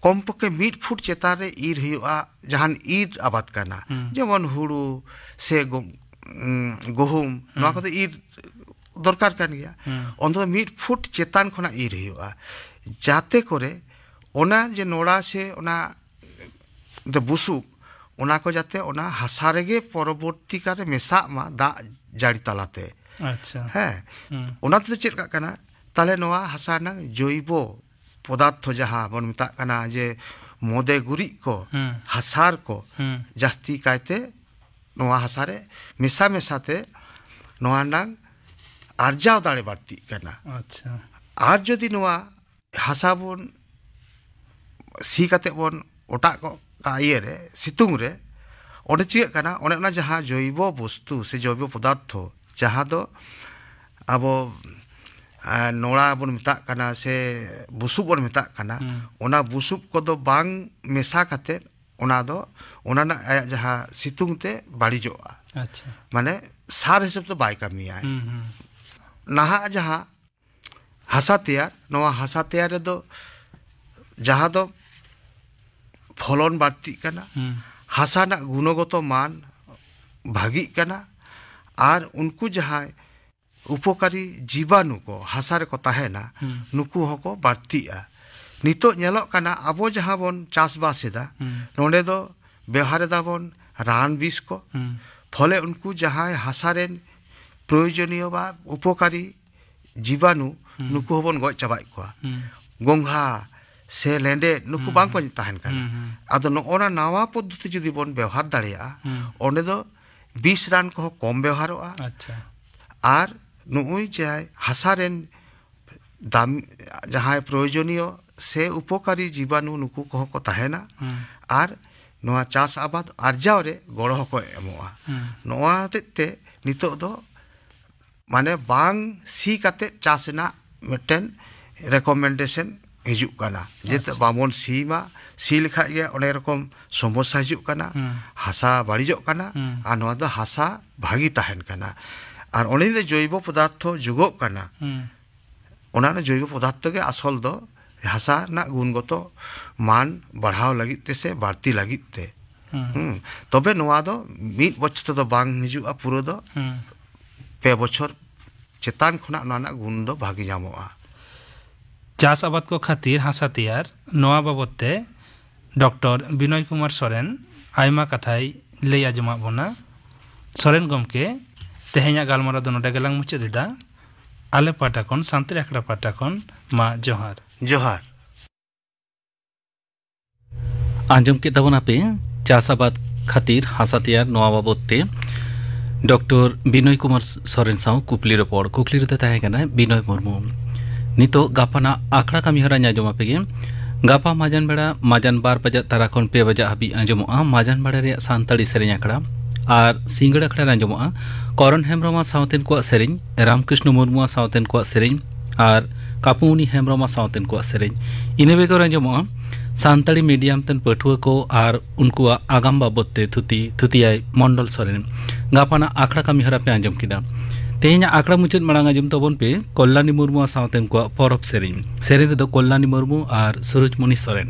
ᱠᱚᱢ ᱯᱚᱠᱠᱷᱮ ᱢᱤᱫ ᱯᱷᱩᱴ ᱪᱮᱛᱟᱱ ᱨᱮ ᱤᱨ ᱦᱩᱭᱩᱜᱼᱟ, ᱡᱟᱦᱟᱱ ᱤᱨ ᱟᱵᱟᱫ ᱠᱟᱱᱟ, ᱦᱩᱸ᱾ ᱡᱮᱢᱚᱱ ᱦᱩᱲᱩ ᱥᱮ ᱜᱚ-, ᱩᱸ, ᱜᱩᱦᱩᱢ, ᱱᱚᱣᱟ ᱦᱩᱸ᱾ ᱠᱚᱫᱚ ᱤᱨ ᱫᱚᱨᱠᱟᱨ ᱠᱟᱱ ᱜᱮᱭᱟ᱾ ᱦᱩᱸ᱾ ᱚᱱᱛᱚᱛᱚ ᱢᱤᱫ ᱯᱷᱩᱴ ᱪᱮᱛᱟᱱ ᱠᱷᱚᱱᱟᱜ ᱤᱨ ᱦᱩᱭᱩᱜᱼᱟ, ᱡᱟᱛᱮ ᱠᱚᱨᱮ ᱚᱱᱟ ᱡᱮ ᱱᱚᱲᱟ ᱥᱮ ᱚᱱᱟ ᱫᱚ ᱵᱩᱥᱩᱵ, ᱚᱱᱟ ᱠᱚ ᱡᱟᱛᱮ ᱚᱱᱟ ᱦᱟᱥᱟ ᱨᱮᱜᱮ ᱯᱚᱨᱚᱵᱚᱨᱛᱤ ᱠᱟᱞ ᱨᱮ ᱢᱮᱥᱟᱜ ᱢᱟ ᱫᱟᱜ ᱡᱟᱹᱲᱤ ᱛᱟᱞᱟᱛᱮ᱾ ᱟᱪᱪᱷᱟ᱾ ᱦᱮᱸ᱾ ᱦᱩᱸ᱾ ᱚᱱᱟ ᱛᱮᱫᱚ ᱪᱮᱫ ᱠᱟᱜ ᱠᱟᱱᱟ? ᱛᱟᱦᱞᱮ ᱱᱚᱣᱟ ᱦᱟᱥᱟ ᱨᱮᱱᱟᱜ ᱡᱳᱭᱵᱚ ᱯᱚᱫᱟᱨᱛᱷᱚ ᱡᱟᱦᱟᱸ ᱵᱚᱱ ᱢᱮᱛᱟᱜ ᱠᱟᱱᱟ ᱡᱮ ᱢᱚᱫᱮ ᱜᱩᱨᱤᱡ ᱠᱚ, ᱦᱩᱸ᱾ ᱦᱟᱥᱟᱨ ᱠᱚ, ᱦᱩᱸ᱾ ᱡᱟᱹᱥᱛᱤ ᱠᱟᱭᱛᱮ ᱱᱚᱣᱟ ᱦᱟᱥᱟ ᱨᱮ ᱢᱮᱥᱟ ᱢᱮᱥᱟ ᱛᱮ ᱱᱚᱣᱟ ᱨᱮᱱᱟᱜ ᱟᱨᱡᱟᱣ ᱫᱟᱲᱮ ᱵᱟᱹᱲᱛᱤᱜ ᱠᱟᱱᱟ᱾ ᱟᱪᱪᱷᱟ᱾ ᱟᱨ ᱡᱩᱫᱤ ᱱᱚᱣᱟ ᱦᱟᱥᱟ ᱵᱚᱱ ᱥᱤ ᱠᱟᱛᱮ ᱵᱚᱱ ᱚᱴᱟᱜ ᱠᱚᱜ ᱠᱟᱜᱼᱟ ᱤᱭᱟᱹ ᱨᱮ, ᱥᱤᱛᱩᱝ ᱨᱮ, ᱚᱸᱰᱮ ᱪᱤᱠᱟᱹᱜ ᱠᱟᱱᱟ? ᱚᱱᱮ ᱚᱱᱟ ᱡᱟᱦᱟᱸ ᱡᱳᱭᱵᱚ ᱵᱚᱥᱛᱩ ᱥᱮ ᱡᱳᱭᱵᱚ ᱯᱚᱫᱟᱨᱛᱷᱚ, ᱡᱟᱦᱟᱸ ᱫᱚ ᱟᱵᱚ, ᱮ, ᱱᱚᱲᱟ ᱵᱚᱱ ᱢᱮᱛᱟᱜ ᱠᱟᱱᱟ ᱥᱮ ᱵᱩᱥᱩᱵ ᱵᱚᱱ ᱢᱮᱛᱟᱜ ᱠᱟᱱᱟ, ᱦᱩᱸ᱾ ᱚᱱᱟ ᱵᱩᱥᱩᱵ ᱠᱚᱫᱚ ᱵᱟᱝ ᱢᱮᱥᱟ ᱠᱟᱛᱮ ᱚᱱᱟ ᱫᱚ, ᱚᱱᱟ ᱨᱮᱱᱟᱜ ᱟᱭᱟᱜ ᱡᱟᱦᱟᱸ ᱥᱤᱛᱩᱝ ᱛᱮ ᱵᱟᱹᱲᱤᱡᱚᱜᱼᱟ᱾ ᱟᱪᱪᱷᱟ᱾ ᱢᱟᱱᱮ ᱥᱟᱨ ᱦᱤᱥᱟᱹᱵ ᱛᱮ ᱵᱟᱭ ᱠᱟᱹᱢᱤᱭᱟᱭ᱾ ᱦᱩᱸ, ᱦᱩᱸ᱾ ᱱᱟᱦᱟᱜ ᱡᱟᱦᱟᱸ ᱦᱟᱥᱟ ᱛᱮᱭᱟᱨ, ᱱᱚᱣᱟ ᱦᱟᱥᱟ ᱛᱮᱭᱟᱨ ᱨᱮᱫᱚ ᱡᱟᱦᱟᱸ ᱫᱚ ᱯᱷᱚᱞᱚᱱ ᱵᱟᱹᱲᱛᱤᱜ ᱠᱟᱱᱟ, ᱦᱩᱸ᱾ ᱦᱟᱥᱟ ᱨᱮᱱᱟᱜ ᱜᱩᱱᱚᱜᱚᱛᱚ ᱢᱟᱱ ᱵᱷᱟᱹᱜᱤᱜ ᱠᱟᱱᱟ, ᱟᱨ ᱩᱱᱠᱩ ᱡᱟᱦᱟᱸᱭ ᱩᱯᱚᱠᱟᱨᱤ ᱡᱤᱵᱟᱱᱩ ᱠᱚ ᱦᱟᱥᱟ ᱨᱮᱠᱚ ᱛᱟᱦᱮᱱᱟ, ᱦᱩᱸ᱾ ᱱᱩᱠᱩ ᱦᱚᱸᱠᱚ ᱵᱟᱹᱲᱛᱤᱜᱼᱟ᱾ ᱱᱤᱛᱚᱜ ᱧᱮᱞᱚᱜ ᱠᱟᱱᱟ, ᱟᱵᱚ ᱡᱟᱦᱟᱸ ᱵᱚᱱ ᱪᱟᱥᱵᱟᱥ ᱮᱫᱟ, ᱦᱩᱸ᱾ ᱱᱚᱰᱮ ᱫᱚ ᱵᱮᱣᱦᱟᱨ ᱮᱫᱟ ᱵᱚᱱ ᱨᱟᱱ ᱵᱤᱥ ᱠᱚ, ᱦᱩᱸ᱾ ᱯᱷᱚᱞᱮ ᱩᱱᱠᱩ ᱡᱟᱦᱟᱸᱭ ᱦᱟᱥᱟ ᱨᱮᱱ ᱯᱨᱚᱭᱳᱡᱚᱱᱤᱭᱚ ᱵᱟ ᱩᱯᱚᱠᱟᱨᱤ ᱡᱤᱵᱟᱱᱩ, ᱦᱩᱸ᱾ ᱱᱩᱠᱩ ᱦᱚᱸᱵᱚᱱ ᱜᱚᱡ ᱪᱟᱵᱟᱭᱮᱫ ᱠᱚᱣᱟ᱾ ᱦᱩᱸ᱾ ᱜᱚᱝᱜᱷᱟ ᱥᱮ ᱞᱮᱸᱰᱮᱫ, ᱱᱩᱠᱩ ᱦᱩᱸ, ᱵᱟᱝᱠᱚ ᱦᱩᱸ᱾ ᱛᱟᱦᱮᱱ ᱠᱟᱱᱟ᱾ ᱦᱩᱸ, ᱦᱩᱸ᱾ ᱟᱫᱚ ᱱᱚᱜᱼᱚ ᱱᱟ ᱱᱟᱣᱟ ᱯᱚᱫᱽᱫᱷᱚᱛᱤ ᱡᱩᱫᱤ ᱵᱚᱱ ᱵᱮᱣᱦᱟᱨ ᱫᱟᱲᱮᱭᱟᱜᱼᱟ, ᱦᱩᱸ᱾ ᱚᱸᱰᱮ ᱫᱚ ᱵᱤᱥ ᱨᱟᱱ ᱠᱚᱦᱚᱸ ᱠᱚᱢ ᱵᱮᱣᱦᱟᱨᱚᱜᱼᱟ᱾ ᱟᱪᱪᱷᱟ᱾ ᱟᱨ ᱱᱩᱜᱼᱩᱭ ᱡᱮ ᱦᱟᱥᱟ ᱨᱮᱱ ᱫᱟᱢ, ᱡᱟᱦᱟᱸᱭ ᱯᱨᱚᱭᱳᱡᱚᱱᱤᱭᱚ ᱥᱮ ᱩᱯᱚᱠᱟᱨᱤ ᱡᱤᱵᱟᱱᱩ, ᱱᱩᱠᱩ ᱠᱚᱦᱚᱸ ᱠᱚ ᱛᱟᱦᱮᱱᱟ᱾ ᱦᱩᱸ᱾ ᱟᱨ ᱱᱚᱣᱟ ᱪᱟᱥ ᱟᱵᱟᱫ ᱟᱨᱡᱟᱣ ᱨᱮ ᱜᱚᱲᱚ ᱦᱚᱸᱠᱚ ᱮᱢᱚᱜᱼᱟ᱾ ᱦᱩᱸ᱾ ᱱᱚᱣᱟ ᱦᱚᱛᱮᱡ ᱛᱮ ᱱᱤᱛᱚᱜ ᱫᱚ ᱢᱟᱱᱮ ᱵᱟᱝ ᱥᱤ ᱠᱟᱛᱮ ᱪᱟᱥ ᱨᱮᱱᱟᱜ ᱢᱤᱫᱴᱮᱱ recommendation ᱦᱤᱡᱩᱜ ᱠᱟᱱᱟ, ᱡᱮ ᱟᱪᱪᱷᱟ᱾ ᱵᱟᱵᱚᱱ ᱥᱤ ᱢᱟ᱾ ᱥᱤ ᱞᱮᱠᱷᱟᱡ ᱜᱮ ᱚᱱᱮ ᱨᱚᱠᱚᱢ ᱥᱚᱢᱚᱥᱥᱟ ᱦᱤᱡᱩᱜ ᱠᱟᱱᱟ, ᱦᱩᱸ᱾ ᱦᱟᱥᱟ ᱵᱟᱹᱲᱤᱡᱚᱜ ᱠᱟᱱᱟ, ᱦᱩᱸ᱾ ᱟᱨ ᱱᱚᱣᱟ ᱫᱚ ᱦᱟᱥᱟ ᱵᱷᱟᱹᱜᱤ ᱛᱟᱦᱮᱱ ᱠᱟᱱᱟ᱾ ᱟᱨ ᱚᱸᱰᱮ ᱫᱚ ᱡᱳᱭᱵᱚ ᱯᱚᱫᱟᱨᱛᱷᱚ ᱡᱳᱜᱚᱜ ᱠᱟᱱᱟ, ᱦᱩᱸ᱾ ᱚᱱᱟ ᱨᱮᱱᱟᱜ ᱡᱳᱭᱵᱚ ᱯᱚᱫᱟᱨᱛᱷᱚ ᱜᱮ ᱟᱥᱚᱞ ᱫᱚ ᱦᱟᱥᱟ ᱨᱮᱱᱟᱜ ᱜᱩᱱᱜᱚᱛᱚ ᱢᱟᱱ ᱵᱟᱲᱦᱟᱣ ᱞᱟᱹᱜᱤᱫ ᱛᱮ ᱥᱮ ᱵᱟᱹᱲᱛᱤ ᱞᱟᱹᱜᱤᱫ ᱛᱮ᱾ ᱦᱩᱸ᱾ ᱦᱩᱸ᱾ ᱛᱚᱵᱮ ᱱᱚᱣᱟ ᱫᱚ ᱢᱤᱫ ᱵᱚᱪᱷᱚᱨ ᱛᱮᱫᱚ ᱵᱟᱝ ᱦᱤᱡᱩᱜᱼᱟ ᱯᱩᱨᱟᱹ ᱫᱚ᱾ ᱦᱩᱸ᱾ ᱯᱮ ᱵᱚᱪᱷᱚᱨ ᱪᱮᱛᱟᱱ ᱠᱷᱚᱱᱟᱜ ᱱᱚᱣᱟ ᱨᱮᱱᱟᱜ ᱜᱩᱱ ᱫᱚ ᱵᱷᱟᱜᱮ ᱧᱟᱢᱚᱜᱼᱟ᱾ ᱪᱟᱥ ᱟᱵᱟᱫ ᱠᱚ ᱠᱷᱟᱹᱛᱤᱨ ᱦᱟᱥᱟ ᱛᱮᱭᱟᱨ, ᱱᱚᱣᱟ ᱵᱟᱵᱚᱛ ᱛᱮ ᱰᱚᱠᱴᱚᱨ ᱵᱤᱱᱚᱭ ᱠᱩᱢᱟᱨ ᱥᱚᱨᱮᱱ ᱟᱭᱢᱟ ᱠᱟᱛᱷᱟᱭ ᱞᱟᱹᱭ ᱟᱸᱡᱚᱢᱟᱫ ᱵᱚᱱᱟ᱾ ᱥᱚᱨᱮᱱ ᱜᱚᱢᱠᱮ, ᱛᱮᱦᱮᱧᱟᱜ ᱜᱟᱞᱢᱟᱨᱟᱣ ᱫᱚ ᱱᱚᱰᱮ ᱜᱮᱞᱟᱝ ᱢᱩᱪᱟᱹᱫ ᱮᱫᱟ᱾ ᱟᱞᱮ ᱯᱟᱦᱴᱟ ᱠᱷᱚᱱ, ᱥᱟᱱᱛᱟᱲᱤ ᱟᱠᱷᱲᱟ ᱯᱟᱦᱴᱟ ᱠᱷᱚᱱ, ᱢᱟ ᱡᱚᱦᱟᱨ᱾ ᱡᱚᱦᱟᱨ᱾ ᱟᱸᱡᱚᱢ ᱠᱮᱫ ᱛᱟᱵᱚᱱᱟᱯᱮ ᱪᱟᱥ ᱟᱵᱟᱫ ᱠᱷᱟᱹᱛᱤᱨ ᱦᱟᱥᱟ ᱛᱮᱭᱟᱨ, ᱱᱚᱣᱟ ᱵᱟᱵᱚᱛ ᱛᱮ ᱰᱚᱠᱴᱚᱨ ᱵᱤᱱᱚᱭ ᱠᱩᱢᱟᱨ ᱥᱚᱨᱮᱱ ᱥᱟᱶ ᱠᱩᱠᱞᱤ ᱨᱚᱯᱚᱲ᱾ ᱠᱩᱠᱞᱤ ᱨᱮᱫᱚ ᱛᱟᱦᱮᱸ ᱠᱟᱱᱟ ᱵᱤᱱᱚᱭ ᱢᱩᱨᱢᱩ᱾ ᱱᱤᱛᱚᱜ ᱜᱟᱯᱟᱱᱟᱜ ᱟᱠᱷᱲᱟ ᱠᱟᱹᱢᱤ ᱦᱚᱨᱟᱧ ᱟᱸᱡᱚᱢ ᱟᱯᱮ ᱜᱮ᱾ ᱜᱟᱯᱟ ᱢᱟᱡᱟᱱ ᱵᱮᱲᱟ, ᱢᱟᱡᱟᱱ ᱵᱟᱨ ᱵᱟᱡᱟᱜ ᱛᱟᱨᱟ ᱠᱷᱚᱱ ᱯᱮ ᱵᱟᱡᱟᱜ ᱦᱟᱹᱵᱤᱡ ᱟᱸᱡᱚᱢᱚᱜᱼᱟ ᱢᱟᱡᱟᱱ ᱵᱮᱲᱟ ᱨᱮᱭᱟᱜ ᱥᱟᱱᱛᱟᱲᱤ ᱥᱮᱨᱮᱧ ᱟᱠᱷᱲᱟ᱾ ᱟᱨ ᱥᱤᱸᱜᱟᱹᱲ ᱟᱠᱷᱲᱟ ᱨᱮ ᱟᱸᱡᱚᱢᱚᱜᱼᱟ ᱠᱚᱨᱚᱱ ᱦᱮᱢᱵᱨᱚᱢ ᱟᱨ ᱥᱟᱶᱛᱮᱱ ᱠᱚᱣᱟᱜ ᱥᱮᱨᱮᱧ, ᱨᱟᱢᱠᱨᱤᱥᱱᱚ ᱢᱩᱨᱢᱩ ᱟᱨ ᱥᱟᱶᱛᱮᱱ ᱠᱚᱣᱟᱜ ᱥᱮᱨᱮᱧ, ᱟᱨ ᱠᱟᱯᱩᱢᱩᱱᱤ ᱦᱮᱢᱵᱨᱚᱢ ᱟᱨ ᱥᱟᱶᱛᱮᱱ ᱠᱚᱣᱟᱜ ᱥᱮᱨᱮᱧ᱾ ᱤᱱᱟᱹ ᱵᱮᱜᱚᱨ ᱟᱸᱡᱚᱢᱚᱜᱼᱟ ᱥᱟᱱᱛᱟᱲᱤ ᱢᱤᱰᱤᱭᱟᱢ ᱛᱮᱱ ᱯᱟᱹᱴᱷᱩᱣᱟᱹ ᱠᱚ ᱟᱨ ᱩᱱᱠᱩᱣᱟᱜ ᱟᱜᱟᱢ ᱵᱟᱵᱚᱛ ᱛᱮ ᱛᱷᱩᱛᱤ, ᱛᱷᱩᱛᱤᱭᱟᱭ ᱢᱚᱱᱰᱚᱞ ᱥᱚᱨᱮᱱ᱾ ᱜᱟᱯᱟᱱᱟᱜ ᱟᱠᱷᱲᱟ ᱠᱟᱹᱢᱤ ᱦᱚᱨᱟ ᱯᱮ ᱟᱸᱡᱚᱢ ᱠᱮᱫᱟ᱾ ᱛᱮᱦᱮᱧᱟᱜ ᱟᱠᱷᱲᱟ ᱢᱩᱪᱟᱹᱫ ᱢᱟᱲᱟᱝ ᱟᱸᱡᱚᱢ ᱛᱟᱵᱚᱱ ᱯᱮ ᱠᱚᱞᱞᱟᱱᱤ ᱢᱩᱨᱢᱩ ᱟᱨ ᱥᱟᱶᱛᱮᱱ ᱠᱚᱣᱟᱜ ᱯᱚᱨᱚᱵᱽ ᱥᱮᱨᱮᱧ᱾ ᱥᱮᱨᱮᱧ ᱨᱮᱫᱚ ᱠᱚᱞᱞᱟᱱᱤ ᱢᱩᱨᱢᱩ ᱟᱨ ᱥᱩᱨᱩᱡᱽᱢᱩᱱᱤ ᱥᱚᱨᱮᱱ᱾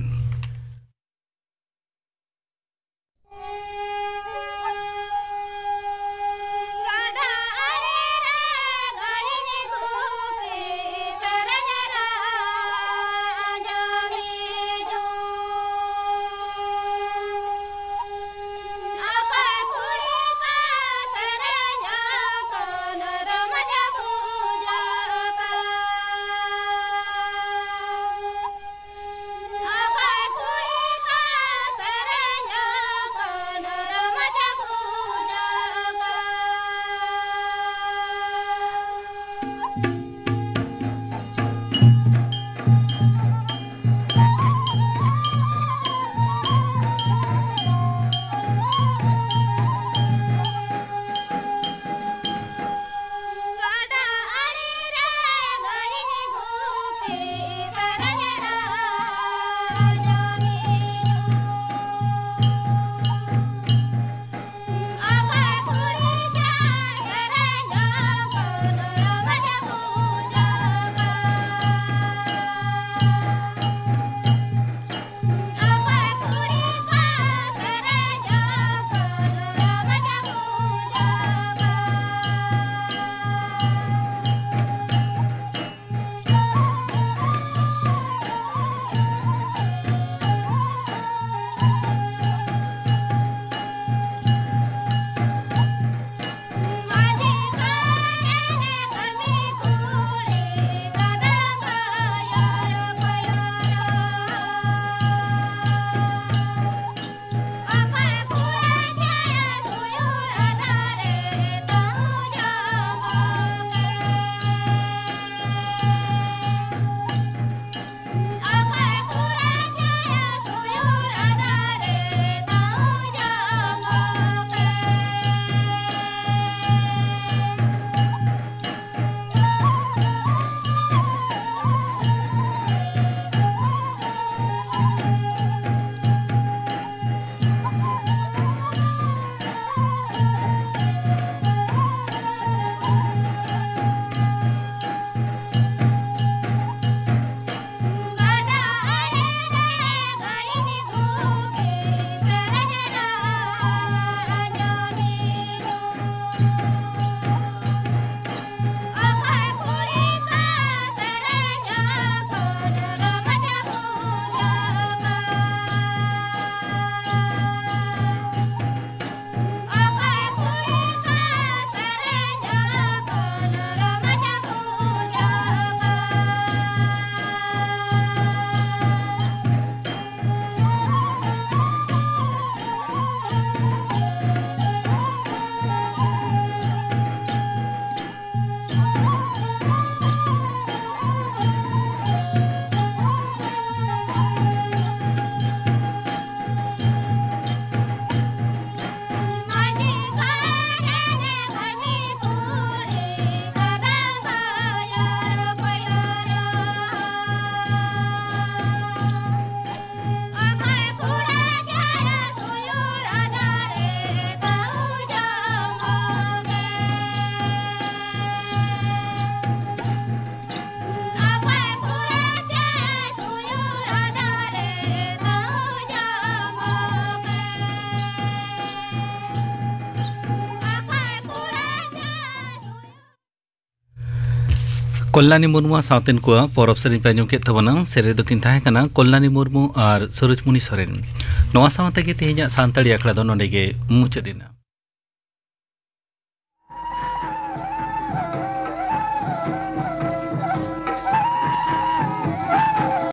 ᱠᱚᱞᱞᱟᱱᱤ ᱢᱩᱨᱢᱩᱣᱟᱜ ᱥᱟᱶᱛᱮᱱ ᱠᱚᱣᱟᱜ ᱯᱚᱨᱚᱵᱽ ᱥᱮᱨᱮᱧ ᱯᱮ ᱟᱸᱡᱚᱢ ᱠᱮᱫ ᱛᱟᱵᱚᱱᱟ᱾ ᱥᱮᱨᱮᱧ ᱫᱚᱠᱤᱱ ᱛᱟᱦᱮᱸ ᱠᱟᱱᱟ ᱠᱚᱞᱞᱟᱱᱤ ᱢᱩᱨᱢᱩ ᱟᱨ ᱥᱩᱨᱩᱡᱽᱢᱩᱱᱤ ᱥᱚᱨᱮᱱ᱾ ᱱᱚᱣᱟ ᱥᱟᱶ ᱛᱮᱜᱮ ᱛᱮᱦᱮᱧᱟᱜ ᱥᱟᱱᱛᱟᱲᱤ ᱟᱠᱷᱲᱟ ᱫᱚ ᱱᱚᱰᱮ ᱜᱮ ᱢᱩᱪᱟᱹᱫ ᱮᱱᱟ᱾